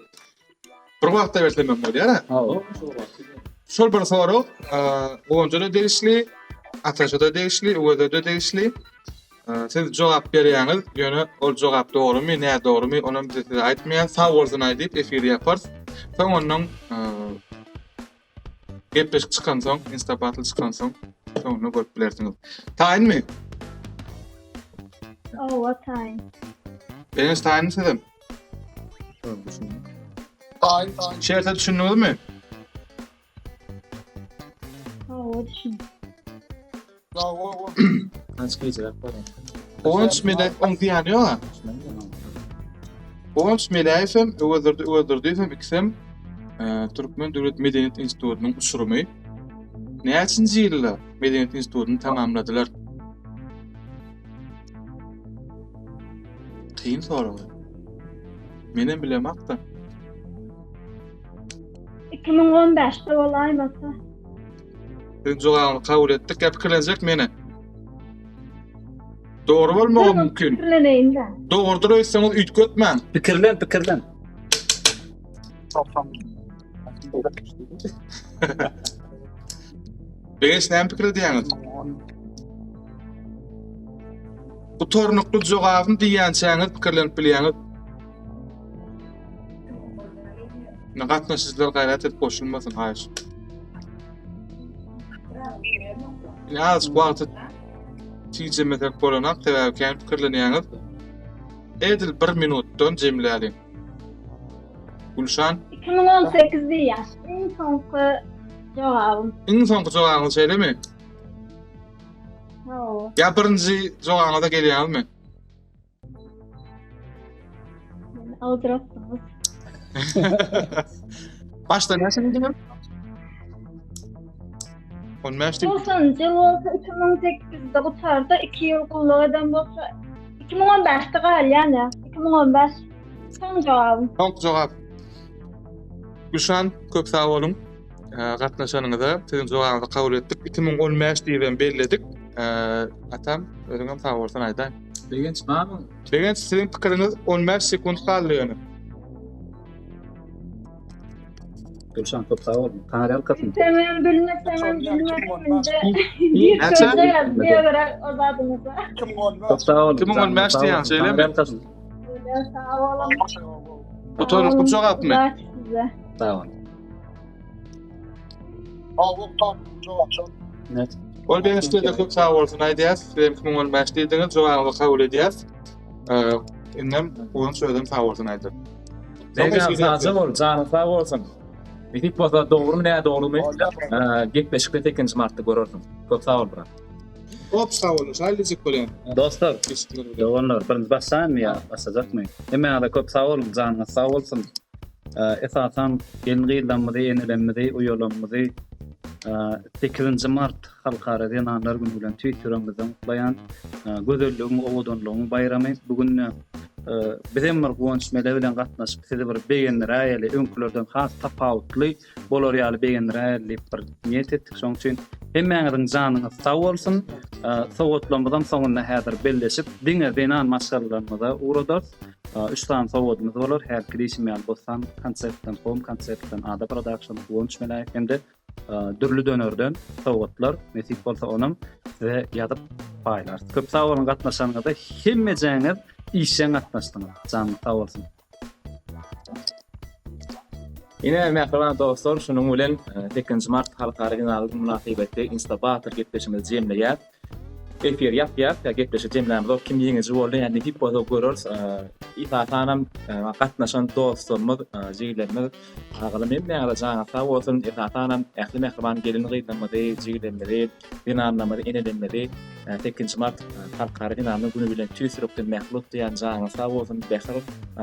Bir wagtda bersem hem bolýar. Hawa. Şol bir sorag e, Guwanja-da degişli, Ataşa-da degişli, Öweze-de degişli. E, Siz jogap berýäňiz, ýöne ol jogap dogrumy, nädogrumy, onam biz size aýtmaýas. Sag bolsun aýdyp efiri ýaparys. Soň ondan e, Gepleşik çykansoň, Insta Battle çykansoň, soňunda görüp bilersiňiz. Taýynmy? Hawa, taýyn. Begenç taýynmy sizem? Taýyn, taýyn. Şerte düşündiňizmi? Hawa, düşündim. Kaç geceler bar. Guwanç Mele, oň zyýany ýok-a. Guwanç Meläýew hem, Öwezdurdy Öwezdurdyýew hem ikisem e, Türkmen döwlet medeniýet institutynyň uçurymy. Näçinji ýylda medeniýet institutyny tamamladylar? Kyn sorag. Menem bilemok-da. 2015-de bolaýmasa. Siziň jogabyňyzy kabul etdik. Ýa pikirlenjek meni. Dogry bolmagy mümkin. Pikirleneýin-dä. Dogrudyr öýtseňiz üýtgetmäň. Pikirlen, pikirlen. Begenç näme pikir edýäňiz? Gutarnykly jogabym diýýänçäňiz pikirlenip bilýäňiz. Indi gatnaşyjylar gaýrat edip goşulmasyn haýyş. Indi azajyk wagty tijemesek bolanok, sebäbi kän pikirlenýäňiz. Edil bir minutdan jemläliň. Gülşan? 2018 diýýän. Iň soňky jogabym. Iň soňky jogabyňyz şeýlemi? Hawa. Ýa birinji jogabyňyza gelýäňizmi? Meni aldyratdyňyz. Başda näçe diýdiňiz? 15 diýdim. 90-njy ýyl bolsa 2008-de gutardy, 2 ýyl gulluk eden bolsa 2015-de galýan ýa. 2015 soň jogabym. Soňky jogap. Gülşan, köp sag boluň. Gatnaşanyňyza siziň jogabyňyzy kabul etdik. 2015 diýibem belledik. Atam, özüňem sag bolsun aýdaý. Begenç barmy? Begenç, siziň pikiriňiz 15 sekunt galdy ýöne. Gülşan köp sag bol. Taňry ýalkasyn. Bilsemem bilmesemem bilmedim indi. Näçe? O zadyňyza. Köp sag bol. 2015 diýýän, şeýlemi? Sag boluň. Gutarnykly jogapmy? Size. Sag bol. Net. Ol begençde köp sag bolsun aýdýas. Siz hem 2015 diýdiňiz, jogabyňyzy kabul edýäs. Indem Guwanç özem sag bolsun aýdar. Begenç sagja bol, janyň sag bolsun. Nesip bolsa dogrumy nädogrumy gepleşikde 8-nji martda görersiň. Köp sag bol brat. Köp sag boluň, şaý diýjek bolýan. Dostlar, doganlar, birinji başlaýynmy ýa başlajakmy? Hemmäňize köp sag boluň, janyňyz sag bolsun. Esasan gelin-gyzlarymyzy, enelerimizi, uýalarymyzy sekizinji mart Halkara zenanlar güni bilen tüýs ýüregimizden gutlaýan. Gözelligiň, owadanlygyň baýramy. Bu günde bizem bir Guwanç Mele bilen gatnaşyp sizi bir begendiräýeli, öňkülerden has tapawutly bolar ýaly begendiräýeli diýip bir niýet etdik. Şonuň üçin hemmäňiziň janyňyz sag bolsun. Sowgatlarymyzam soňunda häzir belleşip, diňe zenan maşgalalarymyza ugradarys. Üç sany sowgadymyz bolar. Hälki diýşim ýaly Bossan konseptden, Home konseptden, Ada Production, Guwanç Meläýew hem-de Dürli dönerden sowgatlar. Nesip bolsa onam size ýazyp paýlarys. Köp sag boluň gatnaşanyňyza. Hemmejäňiz işjeň gatnaşdyňyz. Janyňyz sag bolsun. Ine, mähriban dostlar, şunuň bilen sekizinji mart Halkara zenanlar güni mynasybetli Instabatyr gepleşigimizi jemleýäs. Efir ýapýas, ýa gepleşigi jemlämizok, kim ýeňiji boldy, ýa nesip bolsa göreris. Esasanam gatnaşan dostlarymyz, jigilerimiz, agalarym hemmäňize janyňyz sag bolsun. Esasanam ähli mähriban gelin-gyzlarymyzy, jigilerimizi, zenanlarymyzy, enelerimizi sekizinji mart Halkara zenanlar güni bilen tüýs ýürekden mähirli gutlaýan. Janyňyz sag bolsun, bähir,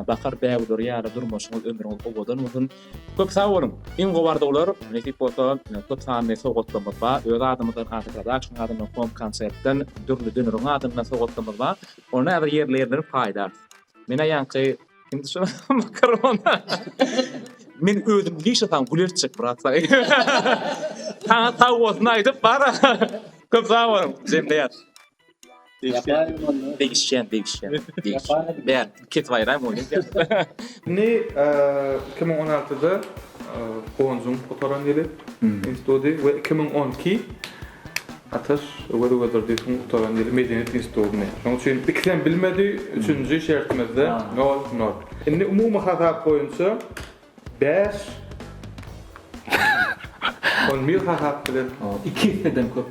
bahar bägülleri ýaly durmuşyňyz, ömrüňiz owadan bolsun. Köp sag boluň. Iň gowy arzuwlar, nesip bolsa köp sanly sowgatlarymyz bar. Öz adymyzdan Ata Production adyndan Home Concertden Dürli Döneriň adyndan sowgatlarymyz bar. Ony häzir ýerli-ýerden paýlarys. Menä ýaňky kimdi şo makaron. Men özüm lişa saňa gül eltjek brat saňa. Saňa sag bolsun aýdyp bar. Köp sag boluň. Jemleýäs. Degişýän, degişýän. Degişýän. Kesip aýraýyn ony. Indi 2016-da Guwanjyň gutaran ýyly instituty we 2012 Ataş Öwez Öwezdurdyýewiň gutaran ýyly Medeniýet institutyny. Şonuň üçin ikisem bilmedi, üçünji şertimizde nol, nol. Indi umumy hasap boýunça Bäş. On bir hasap bilen. Iki esseden köp.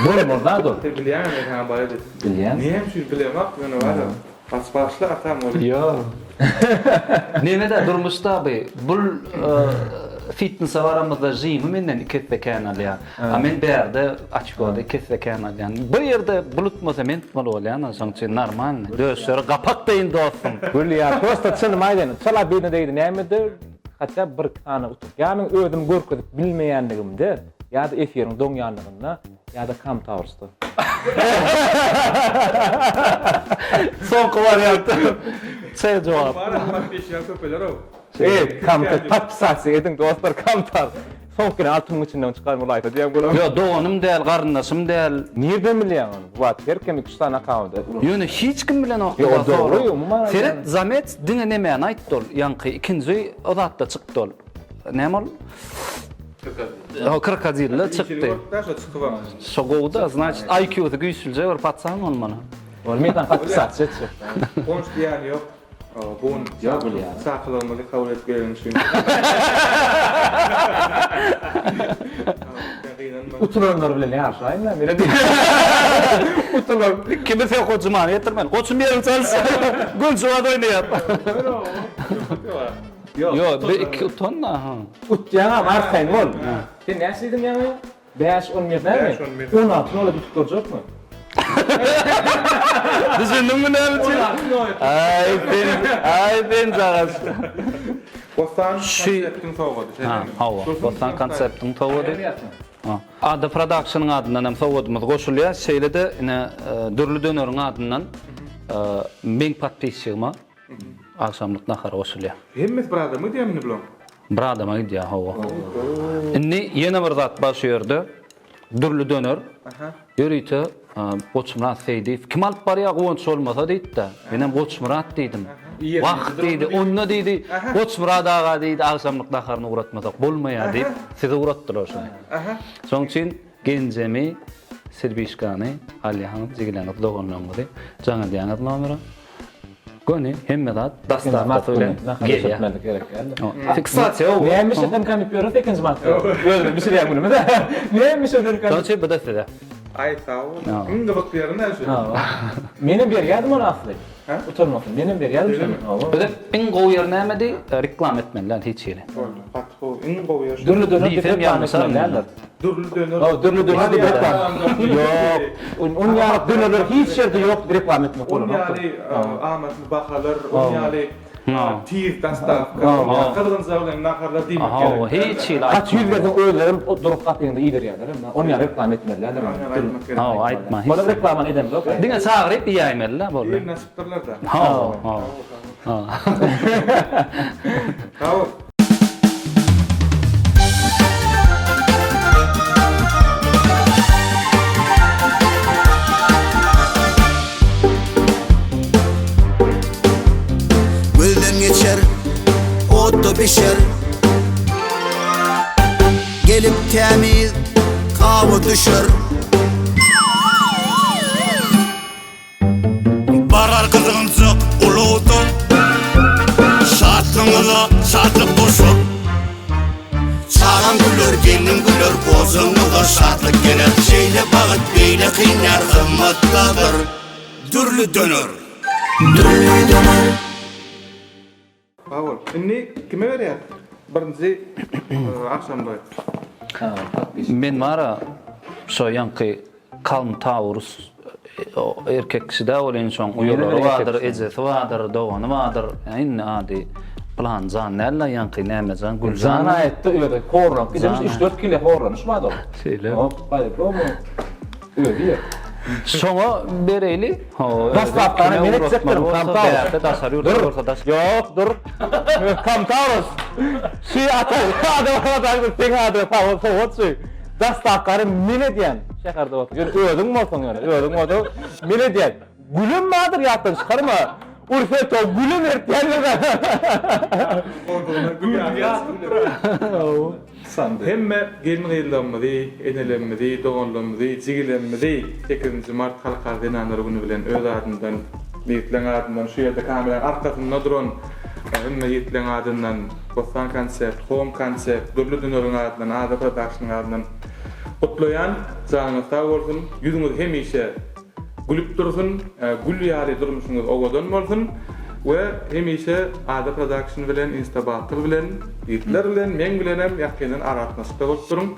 Bolmaz zat ol. Sen bilýäňmi men saňa baý diýip. Bilýän. Näme üçin bilemok ýöne bar. Gaç başla atam ol. Ýok. Nemede durmuşda bi bul fitnese baramyzda žimi menden iki esse kän alýar. A men bärde açkoda iki esse kän alýan. Bir ýerde bul utmasa men tutmaly bolýan şoň üçin normalny. Döşleri gapak deýin dostum. Gülýär prosta çynymy aýdaýyn çala birine degdi nämedir hatda bir iki sany utuk ýa men özüm görkezip bilmeýänligimde ýa-da efiriň doňýanlygynda ýa-da kam towrsda. Soňky wariant. C jogap. Bar podpisýan köpeler-ow. Eý kam podpisasiýa ediň dostlar kam towrs. Soňky gelen alty müň içinden çykan bolaýsa diýen bolam. Ýok, doganym däl, garyndaşym däl. Nirden bilýäň ony? Wagt her kim iki-üç sany akkaunt. Ýöne hiç kim bilenok Ýok, ol dogry, umuman aýdýan. Seret, zamet diňe nemäni aýtdy ol, ýaňky ikinji o zatda çykdy ol. Näme ol? Krokodil. O krokodilde çykdy. Şo çykybam. Şo gowy-da, znaçit IQ-sy güýçlüje bir patsan bolmaly. Ol men saňa podpisasiýa etjek. Gonç diýýäni ýok. Bu gün çakylygymyzy kabul edip geleniň üçin. Utulanlar bilen ýaryşaýyn men meni. Utulan kimi sen Goçumany getirmeli. Goçum ýeriň çalyş. Güljuwaz oýnaýar. Ýok, bir iki utan-da. Utýaňam arkaýyn bol. Sen näçe diýdiň ýaňy? Bäş on bir dälmi? Bäş on bir. 16 nola tutup durjakmy? Düşündiňmi näme üçin? Aý sen, aý sen jagaş. Bossan konseptiň sowgady, şeýlemi? Hawa, Bossan konseptiň sowgady. Ada Productionyň adyndan hem sowgadymyz goşulýar. Şeýle-de ine Dürli döneriň adyndan meň podpisçigime Agşamlyk nahary goşulýar. Hemmesi bir adama gidýärmi indi bulaň? Bir adama gidýär, hawa. Indi ýene bir zat bar şu ýerde. Dürli döner. Ýörite Goçmyrat Seýdiýew kim alyp barýar Guwanç bolmasa diýdi-de. Menem Goçmyrat diýdim. Wah diýdi, onda diýdi, Goçmyrat aga diýdi, agşamlyk naharyny ugratmasak bolmaýar diýip, sizi ugratdylar şony. Şonuň üçin Genjemi, Sirbişkany alýaňyz, jigileňizi, doganlaryňyzy jaň edýäňiz nomere. Göni hemme zat dostawkasy bilen gelýär. Fiksasiýa o. Näme bişirsen komip ýörüs ikinji martda. Özümiz bişirýän günümiz. Näme bişirsen komip. Şonuň üçin bu-da size. Aý sag bol. Iň gyzykly ýeri näme şu? Menem berýärdim ony asly. Utanmasyn. Menem berýärdim şony. Bize iň gowy ýeri nämedi? Reklama etmeli däl hiç hili. Boldy. Gaty gowy. Iň gowy ýeri şu. Dürli döner diýip reklama etmeli däldir. Dürli döner. Hawa, dürli döner diýip reklama. Ýok. On ýaly dönerler hiç ýerde ýok diýip reklama etmek bolanok. On ýaly amatly bahalar, on ýaly tiz dostawka, on ýaly gyzgynjak bilen naharlar diýmek gerek. Hawa, hiç hili aýtma. Gaty ýüz berseň özlerem durup gapyňda iýdirýärler hem. On ýaly reklama etmeli däldir. Hawa, aýtma. Olar reklamany edemzok. Diňe çagyryp iýäýmeli-dä, boldy. Birini açypdyrlar-da. Hawa, hawa. Sag bol. Gözden geçer, otda bişer Gelip tämiz gaba düşer. Barar gyzgynjak ulagda Şatlygyňyza şatlyk goşar Çagaň güler, gelniň güler, gojaňyza şatlyk geler Şeýle bagt beýle kyn ýar gymmatdadyr Dürli döner. Dürli döner. Sag bol. Indi kime berýäs birinji agşamlygy? Men bara şo ýaňky Kalm Taurus erkek kişi dä welin şoň uýalary bardyr, ejesi bardyr, dogany bardyr. Indi ady Pylan jan däl-de ýaňky nämejan Güljan. Jan aýtdy özi horlanyp gidemiş üç-dört kile horlanyş bardy ol. Şeýle. Hop, po-lyubomu. Özi ýer. Şoňa bereýli. Dostawkany men etjekdirin, Kamtaros. Daşary ýurtda bolsa daş. Ýok, dur. Kamtaros. Şu ata adam adam seň adyňa sowgat sowgat şu. Dostawkany men edýän. Şäherde bolsa. Ýöne özüň bolsaň ýöne, özüň bolsaň men edýän. Gülüm bardyr ýatdan çykarma. Urfeto gülüm ertýändir. Goldugyna gül ýaly. Hemme gelin-gyzlarymyzy, enelerimizi, doganlarymyzy, jigilerimizi sekizinji mart Halkara zenanlar güni bilen öz adymdan, ýigitleň adyndan, şu ýerde kameranyň arkasynda duran hemme ýigitleň adyndan, Bossan konsert, Home konsert, Dürli düneriň adyndan, Ada prodakşnyň adyndan gutlaýan. Janyňyz sag bolsun, ýüzüňiz hemişe Gülüp dursun, gül ýaly durmuşyňyz owadan bolsun we hemişe Ada Production bilen Insta Battle bilen ýigitler bilen meň bilenem ýakyndan aragatnaşykda bolup duruň.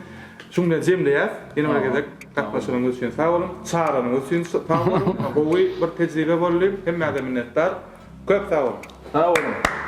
Şuň bilen jemleýäs. Ýene bir gezek gatnaşanyňyz üçin sag boluň. Çagyranyňyz üçin sag boluň. Gowy bir tejribe boldy. Hemmäňize minnetdar. Köp sag boluň. Sag boluň.